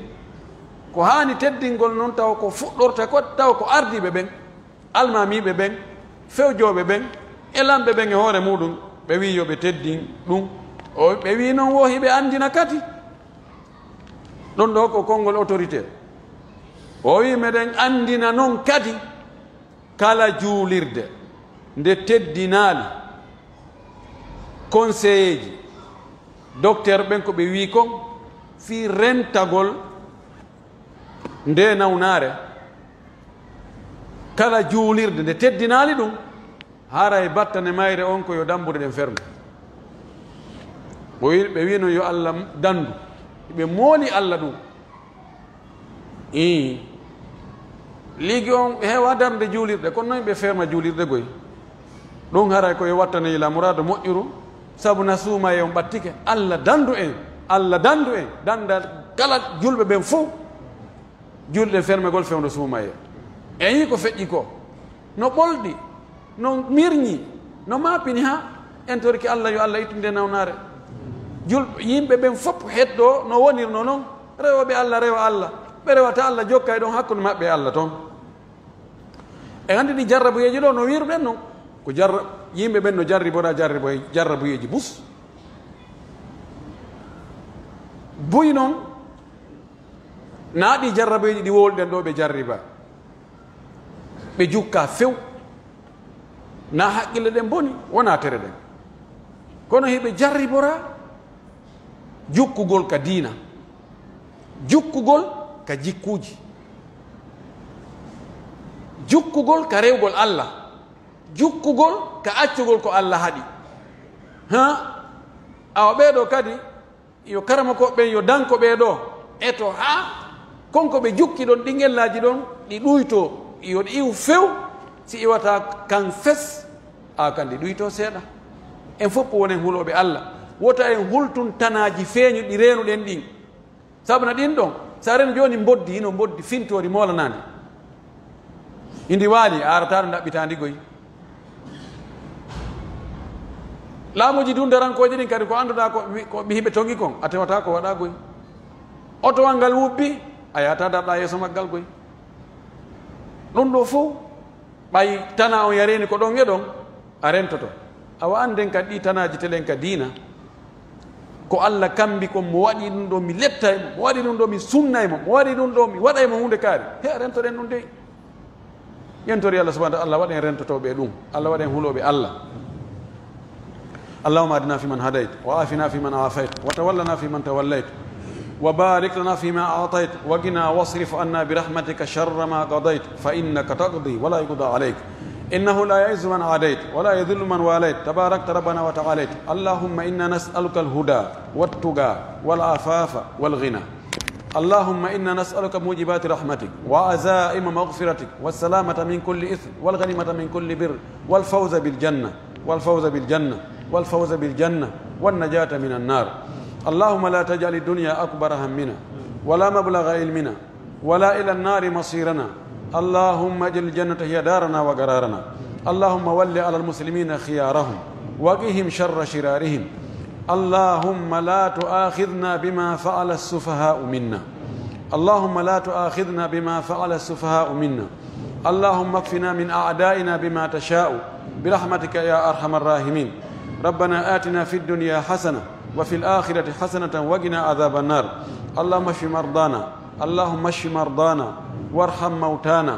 Ko haani teddingol non tawa ko fuɗɗorta ko, tawa ko ardiiɓe ɓen, almaamiiɓe ɓen, fewjooɓe ɓen, e lamɓe ɓen e hoore muuɗum, ɓe wi'i yo ɓe teddin ɗum. O, ɓe wi'i non wo hiɓe anndina kadi. Ɗon ɗoo ko konngol autorité. O wi'i, meɗen anndina non kadi kala juulirde nde teddinaali konseyeeji, dokteer ɓen ko ɓe wi'i kon fii rentagol ndee nawnaare, kala juulirde nde teddinaali ɗum, haray battane mayre on ko yo dambuɗe ɗen ferme. O wi-, ɓe wi'no yo Alla dandu. Ɓe mooli Alla ɗum. Ii. Liigi on heewa darnde juulirɗe, kono non ɓe ferma juulirɗe goy. Ɗum haray ko yo wattane yila muraado moƴƴuru, sabu na suumayee on ɓattike. Alla dandu en, Alla dandu en, danda kala julɓe ɓen fow. Julɗe fermegol fewndo suumayee. En yii ko feƴƴi ko. No ɓolɗi, no mirñi, no maapini haa en torike Alla, yo Alla ittu nde nawnaare. Jul-, yimɓe ɓen fof heddoo no wonirno non. Rewooɓe Alla, rewa Alla. Ɓe rewata Alla, jokka e ɗon hakkunde maɓɓe e Alla ton. En anndi ɗi jarrabuyeeji ɗo no wiiruɗen non. Ko jarra-, yimɓe ɓen no jarribora jarribo-, jarrabuyeeji bus. Buy non, naa ɗi jarrabeeji ɗi wowluɗen ɗoo ɓe jarriba, ɓe jukka few. Naa haqqille ɗen boni, wonaa tere ɗen. Kono hiɓe jarribora jukkugol ka diina, jukkugol ka jikkuuji, jukkugol ka rewgol Alla, jukkugol ka accugol ko Alla haɗi. Haa? Awa ɓee ɗoo kadi, yo karamokooɓe ɓen, yo danko ɓee ɗoo, eto haa kon ko ɓe jukki ɗon, ɗin ellaaji ɗon, ɗi ɗuytoo, yo ɗi iwu few, si iwataa kan fes, a kan ɗi ɗuytoo seeɗa. En fof wonen hulooɓe Alla, wota en hultun tanaaji feeñuɗi reenuɗen ɗin. Sabu na ɗin ɗon, si a reen jooni mboddi, hino mboddi fintoori moolanaandi. Ndi waali, a arataa ɗo ɗaɓɓitaa ndi goy. Laamuuji duundarankooji ɗin kadi ko annduɗaa ko wi-, ko ɓe hiɓe toŋi kon, a tewataa ko waɗaa goy. Otowal ngal wubbi, a yahataa darɗaa yeeso maggal goy. Ɗum ɗoo fow, ɓay tanaa on yareeni ko ɗon e ɗon, a rentoto. Awa annden kadi ɗii tanaaji telen ka diina, ko Alla kambi kon, mo waɗi ɗum ɗoo mi letta e mo, mo waɗi ɗum ɗoo mi sunna e mo, mo waɗi ɗum ɗoo mi waɗa e mo huunde kaari. He, a rentoɗen ɗum dey. Yen tori Alla subhanahu wa ta'ala, Alla waɗen rentotooɓe e ɗum, Alla waɗen hulooɓe Alla. اللهم اهدنا فيمن هديت، وعافنا فيمن عافيت، وتولنا فيمن توليت، وبارك لنا فيما أعطيت، وقنا واصرف عنا برحمتك شر ما قضيت، فإنك تقضي ولا يقضى عليك، إنه لا يعز من عاديت، ولا يذل من واليت، تباركت ربنا وتعاليت. اللهم إنا نسألك الهدى والتقى والعفاف والغنى. اللهم إنا نسألك موجبات رحمتك وعزائم مغفرتك والسلامة من كل إثم والغنيمة من كل بر والفوز بالجنة، والفوز بالجنة، والفوز بالجنة، والنجاة من النار. اللهم لا تجعل الدنيا أكبر همنا، ولا مبلغ علمنا، ولا إلى النار مصيرنا. اللهم اجعل الجنة هي دارنا وقرارنا. اللهم ول على المسلمين خيارهم، وقهم شر شرارهم. اللهم لا تؤاخذنا بما فعل السفهاء منا. اللهم لا تؤاخذنا بما فعل السفهاء منا. اللهم اكفنا من أعدائنا بما تشاء برحمتك يا أرحم الراحمين. ربنا آتنا في الدنيا حسنة وفي الآخرة حسنة وقنا عذاب النار. اللهم اشف مرضانا، اللهم اشف مرضانا وارحم موتانا.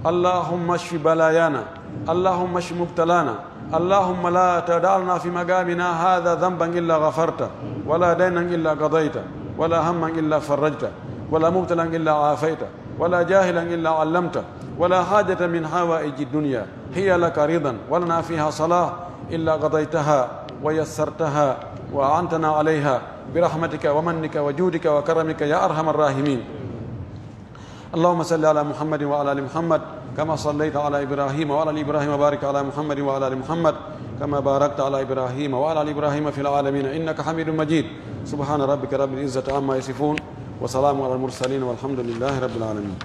اللهم اشف بلايانا، اللهم اشف مبتلانا. اللهم لا تدع لنا في مقامنا هذا ذنبا إلا غفرته، ولا دينا إلا قضيته، ولا هما إلا فرجته، ولا مبتلا إلا عافيته، ولا جاهلا إلا علمته، ولا حاجة من حوائج الدنيا هي لك رضا ولنا فيها صلاح إلا قضيتها ويسرتها وأعنتنا عليها برحمتك ومنك وجودك وكرمك يا أرحم الراحمين. اللهم صل على محمد وعلى آل محمد كما صليت على إبراهيم وعلى آل إبراهيم، وبارك على محمد وعلى آل محمد كما باركت على إبراهيم وعلى آل إبراهيم في العالمين إنك حميد مجيد. سبحان ربك رب العزة عما يصفون، وسلام على المرسلين، والحمد لله رب العالمين.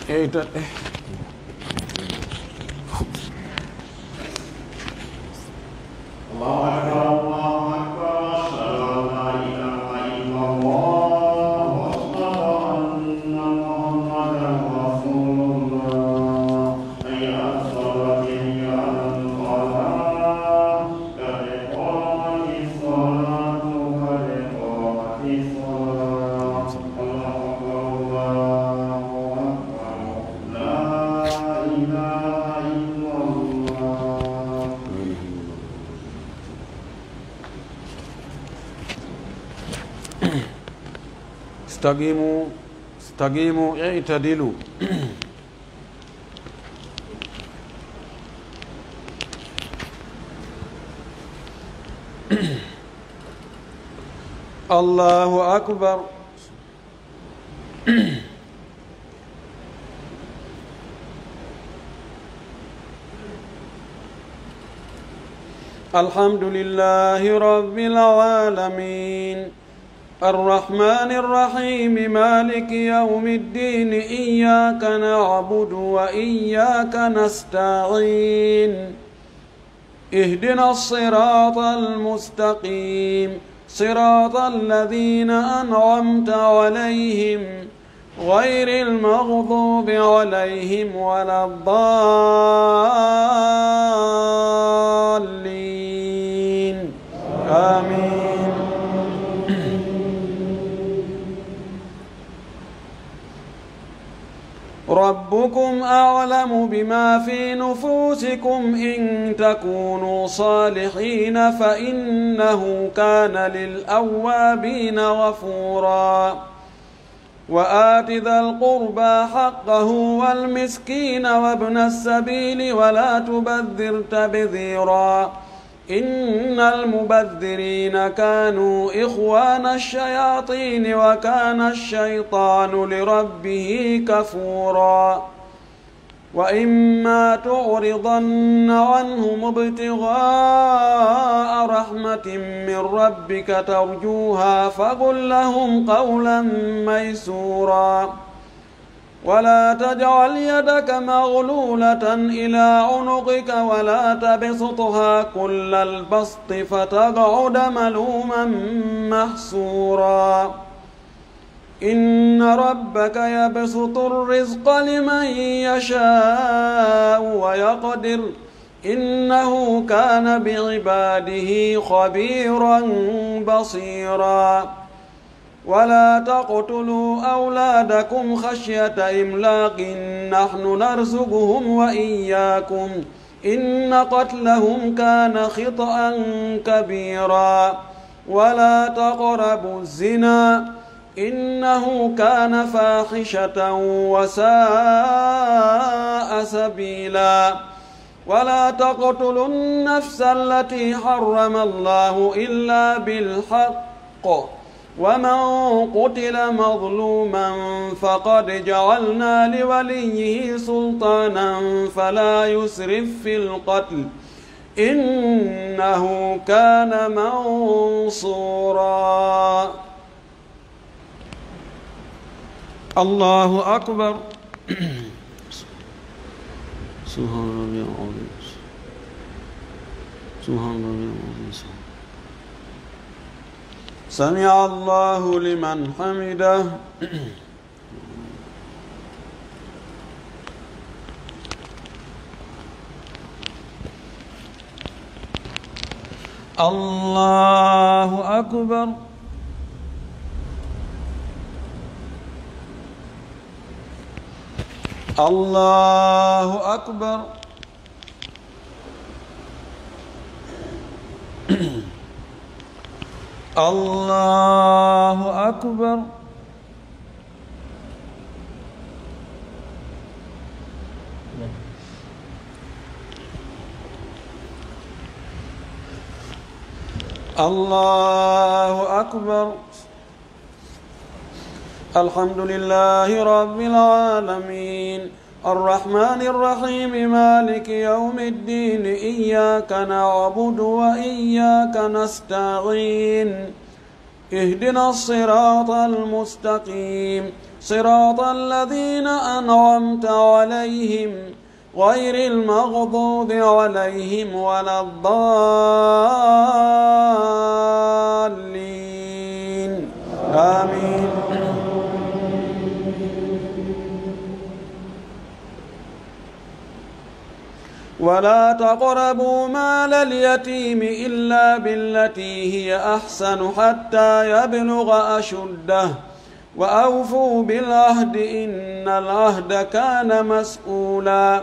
Eyyi, ta-, eh. الله أكبر، الله أكبر، أشهد أن لا إله إلا الله، أشهد أن محمدا رسول الله. حي على الصلاة، حي على الفلاح، قد قامت الصلاة، قد قامت الصلاة. الله أكبر، الله أكبر، لا إله إلا الله. استقيموا، استقيموا، اعتدلوا. الله أكبر. الحمد لله رب العالمين. الرحمن الرحيم. مالك يوم الدين. إياك نعبد وإياك نستعين. اهدنا الصراط المستقيم. صراط الذين أنعمت عليهم غير المغضوب عليهم ولا الضالين. آمين. ربكم أعلم بما في نفوسكم إن تكونوا صالحين فإنه كان للأوابين غفورا. وآت ذا القربى حقه والمسكين وابن السبيل ولا تبذر تبذيرا. إن المبذرين كانوا إخوان الشياطين وكان الشيطان لربه كفورا. وإما تعرضن عنهم ابتغاء رحمة من ربك ترجوها فقل لهم قولا ميسورا. ولا تجعل يدك مغلولة إلى عنقك ولا تبسطها كل البسط فتقعد ملوما محسورا. إن ربك يبسط الرزق لمن يشاء ويقدر. إنه كان بعباده خبيرا بصيرا. ولا تقتلوا أولادكم خشية إملاق نحن نرزقهم وإياكم إن قتلهم كان خطأ كبيرا. ولا تقربوا الزنا إنه كان فاحشة وساء سبيلا. ولا تقتلوا النفس التي حرم الله إلا بالحق ومن قتل مظلوما فقد جعلنا لوليه سلطانا فلا يسرف في القتل إنه كان منصورا. الله أكبر. سبحان ربي العظيم. سبحان ربي العظيم. سمع الله لمن حمده. الله أكبر. الله أكبر. الله أكبر. الله أكبر. الحمد لله رب العالمين. الرحمن الرحيم. مالك يوم الدين. إياك نعبد وإياك نستعين. اهدنا الصراط المستقيم. صراط الذين أنعمت عليهم غير المغضوب عليهم ولا الضالين. آمين. ولا تقربوا مال اليتيم إلا بالتي هي أحسن حتى يبلغ أشده. وأوفوا بالعهد إن العهد كان مسؤولا.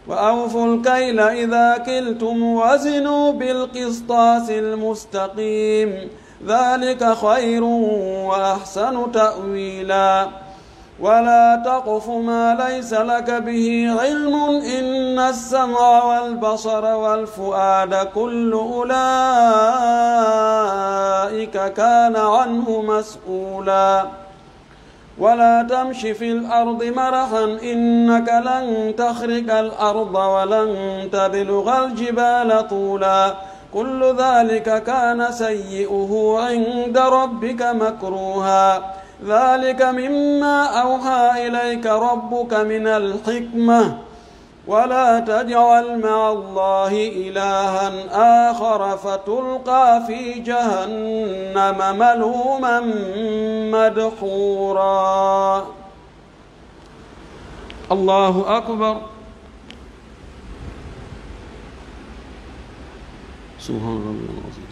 وأوفوا الكيل إذا كلتم وزنوا بالقسطاس المستقيم. ذلك خير وأحسن تأويلا. ولا تقف ما ليس لك به علم إن السمع والبصر والفؤاد كل أولئك كان عنه مسؤولا. ولا تمش في الأرض مرحا إنك لن تخرق الأرض ولن تبلغ الجبال طولا. كل ذلك كان سيئه عند ربك مكروها. ذلك مما أوحى إليك ربك من الحكمة. ولا تجعل مع الله إلها آخر فتلقى في جهنم ملوما مدحورا. الله أكبر. سبحان ربي العظيم.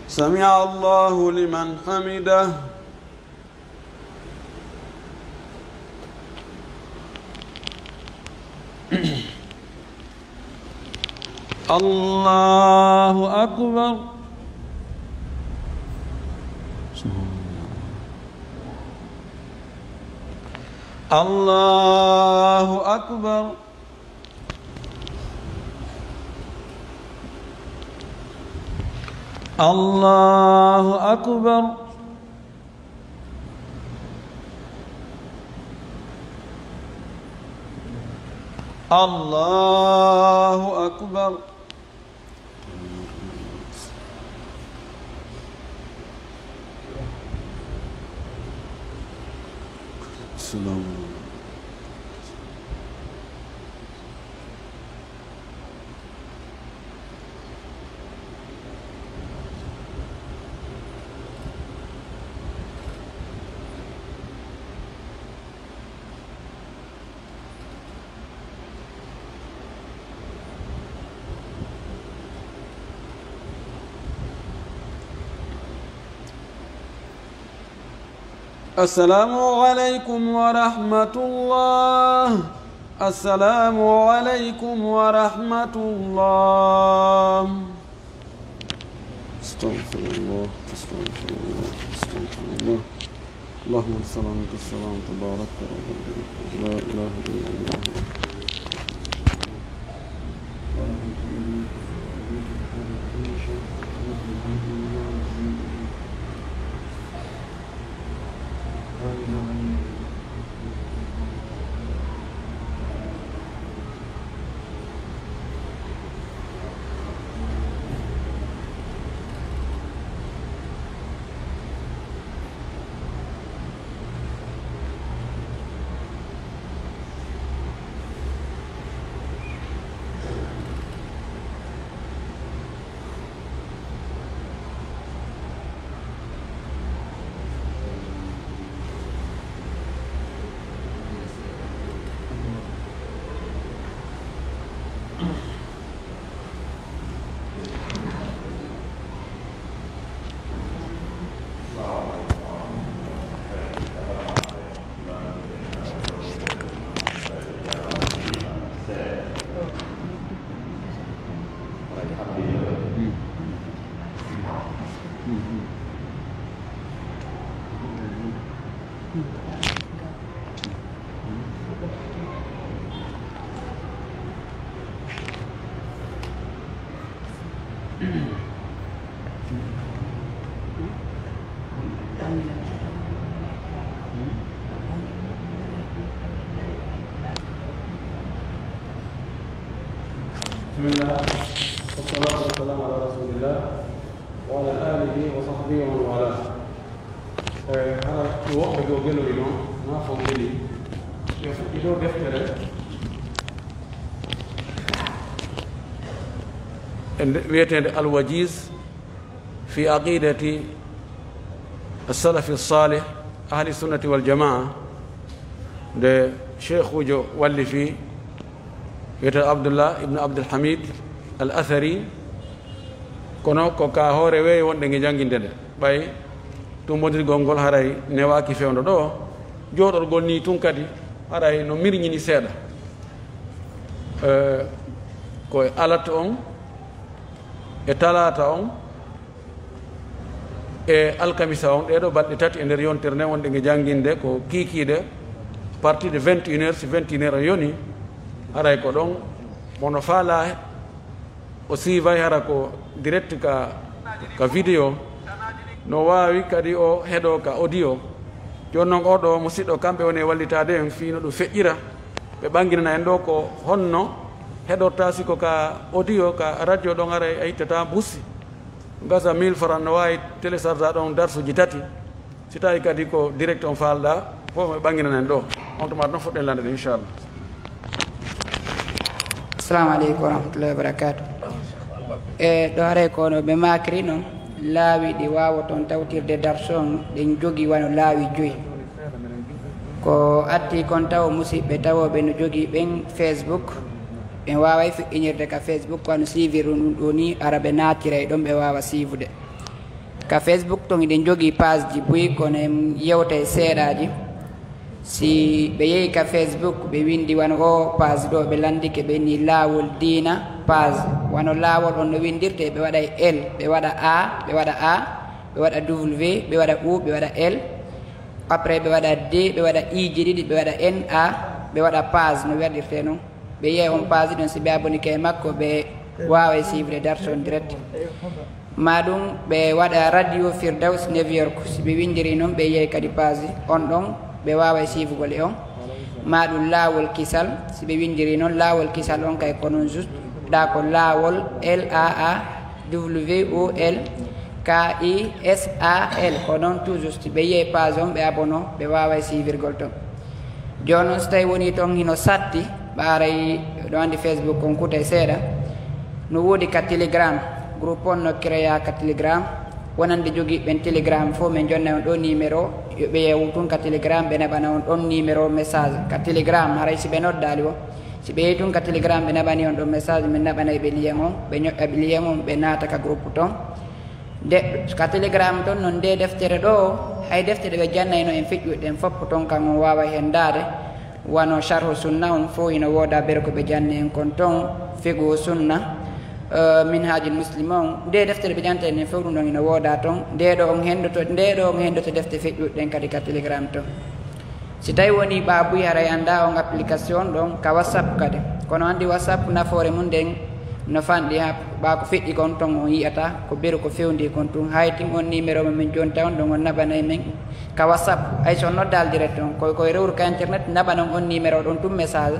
سمع الله لمن حمده. الله أكبر. الله أكبر. الله أكبر. الله أكبر. السلام عليكم. السلام عليكم ورحمة الله. السلام عليكم ورحمة الله. أستغفر الله، أستغفر الله، أستغفر الله. اللهم أنت السلام، منك السلام، تبارك رب العالمين. لا إله إلا الله. بسم الله، والصلاة والسلام على رسول الله وعلى آله وصحبه ومن والاه. Eh, hara ko woɓɓe goo gelori non, naa fof geli. Yo fuɗɗi ɗoo deftere. E nde wi'eteende Al-Wajiz fi Aqidati As-Salafi Salih Ahli Sunnati wal Jamaa, nde Sheikhuujo wallifi, wi'eteeɗo Abdullah ibn Abdul Hamid Al Athari, kono ko ka hoore weeyo wonɗen e jannginde nde. Ɓay tumbondirgol ngol haray newaaki fewndo ɗoo, jooɗorgol nii tun kadi haray no mirñini seeɗa. Eh, ko e alat on, e talaata on, e alkamisa on, ɗee ɗoo balɗe tati e nder yontere nden wonɗen e jannginde ko kiikiiɗe, partir de vingt et une heures, si vingt et une heures on yoni, haray ko ɗon mo no faalaa o suivay hara ko direct ka, ka vidéo, no waawi kadi o heɗoo ka audio. Jooni non oo ɗoo musiɗɗo, kamɓe woni e wallitaade en fii no ɗum feƴƴira. Ɓe ɓanginana en ɗoo ko honno heɗorta, si ko ka audio, ka radio ɗon, haray a ittata busi. Gasa mille francs, no waawi télécharge ɗon darsuji tati. Si tawi kadi ko direct on faalɗa, fof mi ɓannginanen ɗo. On tuma ɗon fuɗɗen lande ɗum, inchallah. Assalamu aleykum wa rahmatullahi wa barakatuh. E ɗo haray ko no ɓe makri non, laawi ɗi waawoton tawtirde darsu on, ɗen jogi wano laawi joyi. Ko atti kon tawo musiɓɓe tawooɓe no jogi ɓen Facebook, ɓen waaway fuɗɗinirde ka Facebook, wano suivre ɗum ɗum ɗo ni, ara ɓe naatira e ɗon ɓe waawa suivre. Ka Facebook ton hiɗen jogii page ji buy, kono en yewtay seeɗaaji. Si ɓe yehi ka Facebook, ɓe windi wano o page ɗo, ɓe landike, ɓe ni Laawol Diina page. Wano laawol on no windirtee, ɓe waɗay L, ɓe waɗa A, ɓe waɗa A, ɓe waɗa W, ɓe waɗa U, ɓe waɗa L. Après ɓe waɗa D, ɓe waɗa I ji ɗiɗi, ɓe waɗa N A, ɓe waɗa page no waɗirtee non. Ɓe yi'ay on page ɗon, si ɓe abonike e makko, ɓe waaway suivre darsu on direct. Maa ɗum ɓe waɗa Radio Firdaus New York, si ɓe winndiri non, ɓe yi'ay kadi page on ɗon, ɓe waaway suivugol e on. Maa ɗum Laawol Kisal, si ɓe winndiri non, Laawol Kisal on kay ko non juste, ɗa ko Laawol, L A A W O L K I S A L, ko non tout juste, ɓe yi'ay page on, ɓe abono, ɓe waaway suivirgol ton. Jooni non, si tawii wonii ton hino satti, ɓaaray, ɗo anndi Facebook on kutay seeɗa. No woodi ka Telegram, groupe on no créa ka Telegram. Wonande jogiiɓe ɓen Telegram fof, min jonnay on ɗo numéro, yo ɓe yewu tun ka Telegram, ɓe naɓana on ɗon numéro message ka Telegram, haray si ɓe noddaali wo. Si ɓe yehi tun ka Telegram, ɓe naɓani on ɗon message, min naɓanay ɓe lien on, ɓe ñoƴƴa ɓe lien on, ɓe naata ka groupe ton. Nde ka Telegram ton non, nde deftere ɗo, hay defte ɗe ɓe jannayno en feƴƴuɗe ɗen fof ton, kan on waaway hen ndaade. Wano Sharhu Sunna on fof hino wooda bere ko ɓe janni en kon ton, Fiqhu Sunna, eh, Minhajul Muslim on. Nde deftere ɓe janta en fof ɗum ɗon hino wooda ton. Nde ɗo on hendoto, nde ɗo on hendoto defte feƴƴuɗe ɗen kadi ka Telegram ton. Si tawi woni ɓa buy haray annda on application ɗon ka WhatsApp kadi. Kono anndi WhatsApp nafoore mun nden no fanɗi ha ɓa ko feƴƴi kon ton on yi'ata ko beru ko fewndi kon tun. Hay tin on numéro mo min jonta on ɗon on naɓanay men ka WhatsApp. Hay so on noddaali direct on koy koy rewru ka internet naɓanon on numéro ɗon tun message.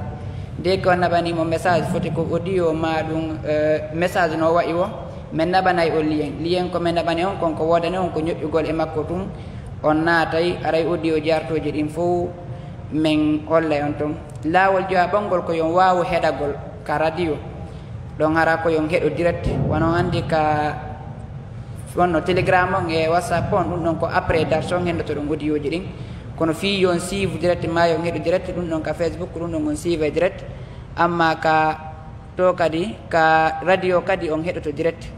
Nde ko on naɓani mo message foti ko audio ma ɗum, eh, message no wa'i wo. Min naɓanay on lien. Lien ko min naɓani on kon ko woodani on ko ñoƴƴugol e makko tun. On naatay, aray audio jartooji ɗin fow, min hollay on ton. Laawol jawaabangol ko yon waawu heɗagol ka radio. Ɗon hara ko yon heɗo direct, wano anndi ka wonno Telegram on e WhatsApp on, ɗum ɗon ko après darse on hendotoɗon audio ji ɗin. Kono fii yon suivre direct, ma yon heɗo direct, ɗum ɗon ka Facebook, ɗum ɗon on suivre direct. Amma ka to kadi, ka radio kadi on heɗoto direct.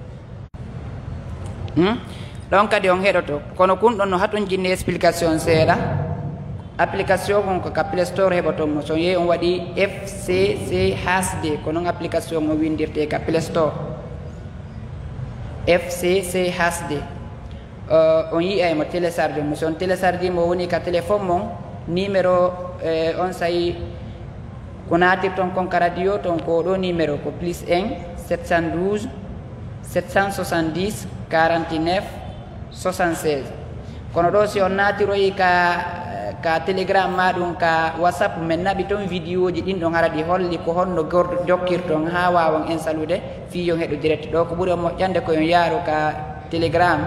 Hmm? Ɗon kadi on heɗoto. Kono kun ɗon no haton jinni explication seeɗa. Application on ko ka Play Store heɓoton mo. So on yehi on waɗi F C C H D, ko non application on windirte ka Play Store. F C C H D. Eh, on yi'ay mo télécharge mo. So on télécharge mo woni ka téléphone mon, numéro, eh, on sayi ko naatirton kon ka radio ton ko ɗo numéro ko plus un sept cent douze sept cent soixante-dix quarante-neuf soixante-seize. Kono ɗo si on naatiroyi ka, ka Telegram ma ɗum ka WhatsApp, men naɓi ton vidéo ji ɗin ɗon hara ɗi holli ko honno gordo jokkirton haa waawon en salude fii yon heɗo direct. Ɗo ko ɓuri on moƴƴande ko yon yaaru ka Telegram.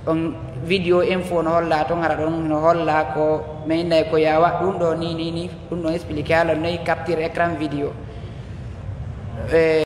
On vidéo info no holla ton, hara ɗon no holla ko men innay ko yaa waɗ ɗum ɗo ni, ni, ni, ɗum ɗon expliqué haa lon noy capture écran vidéo. Eh,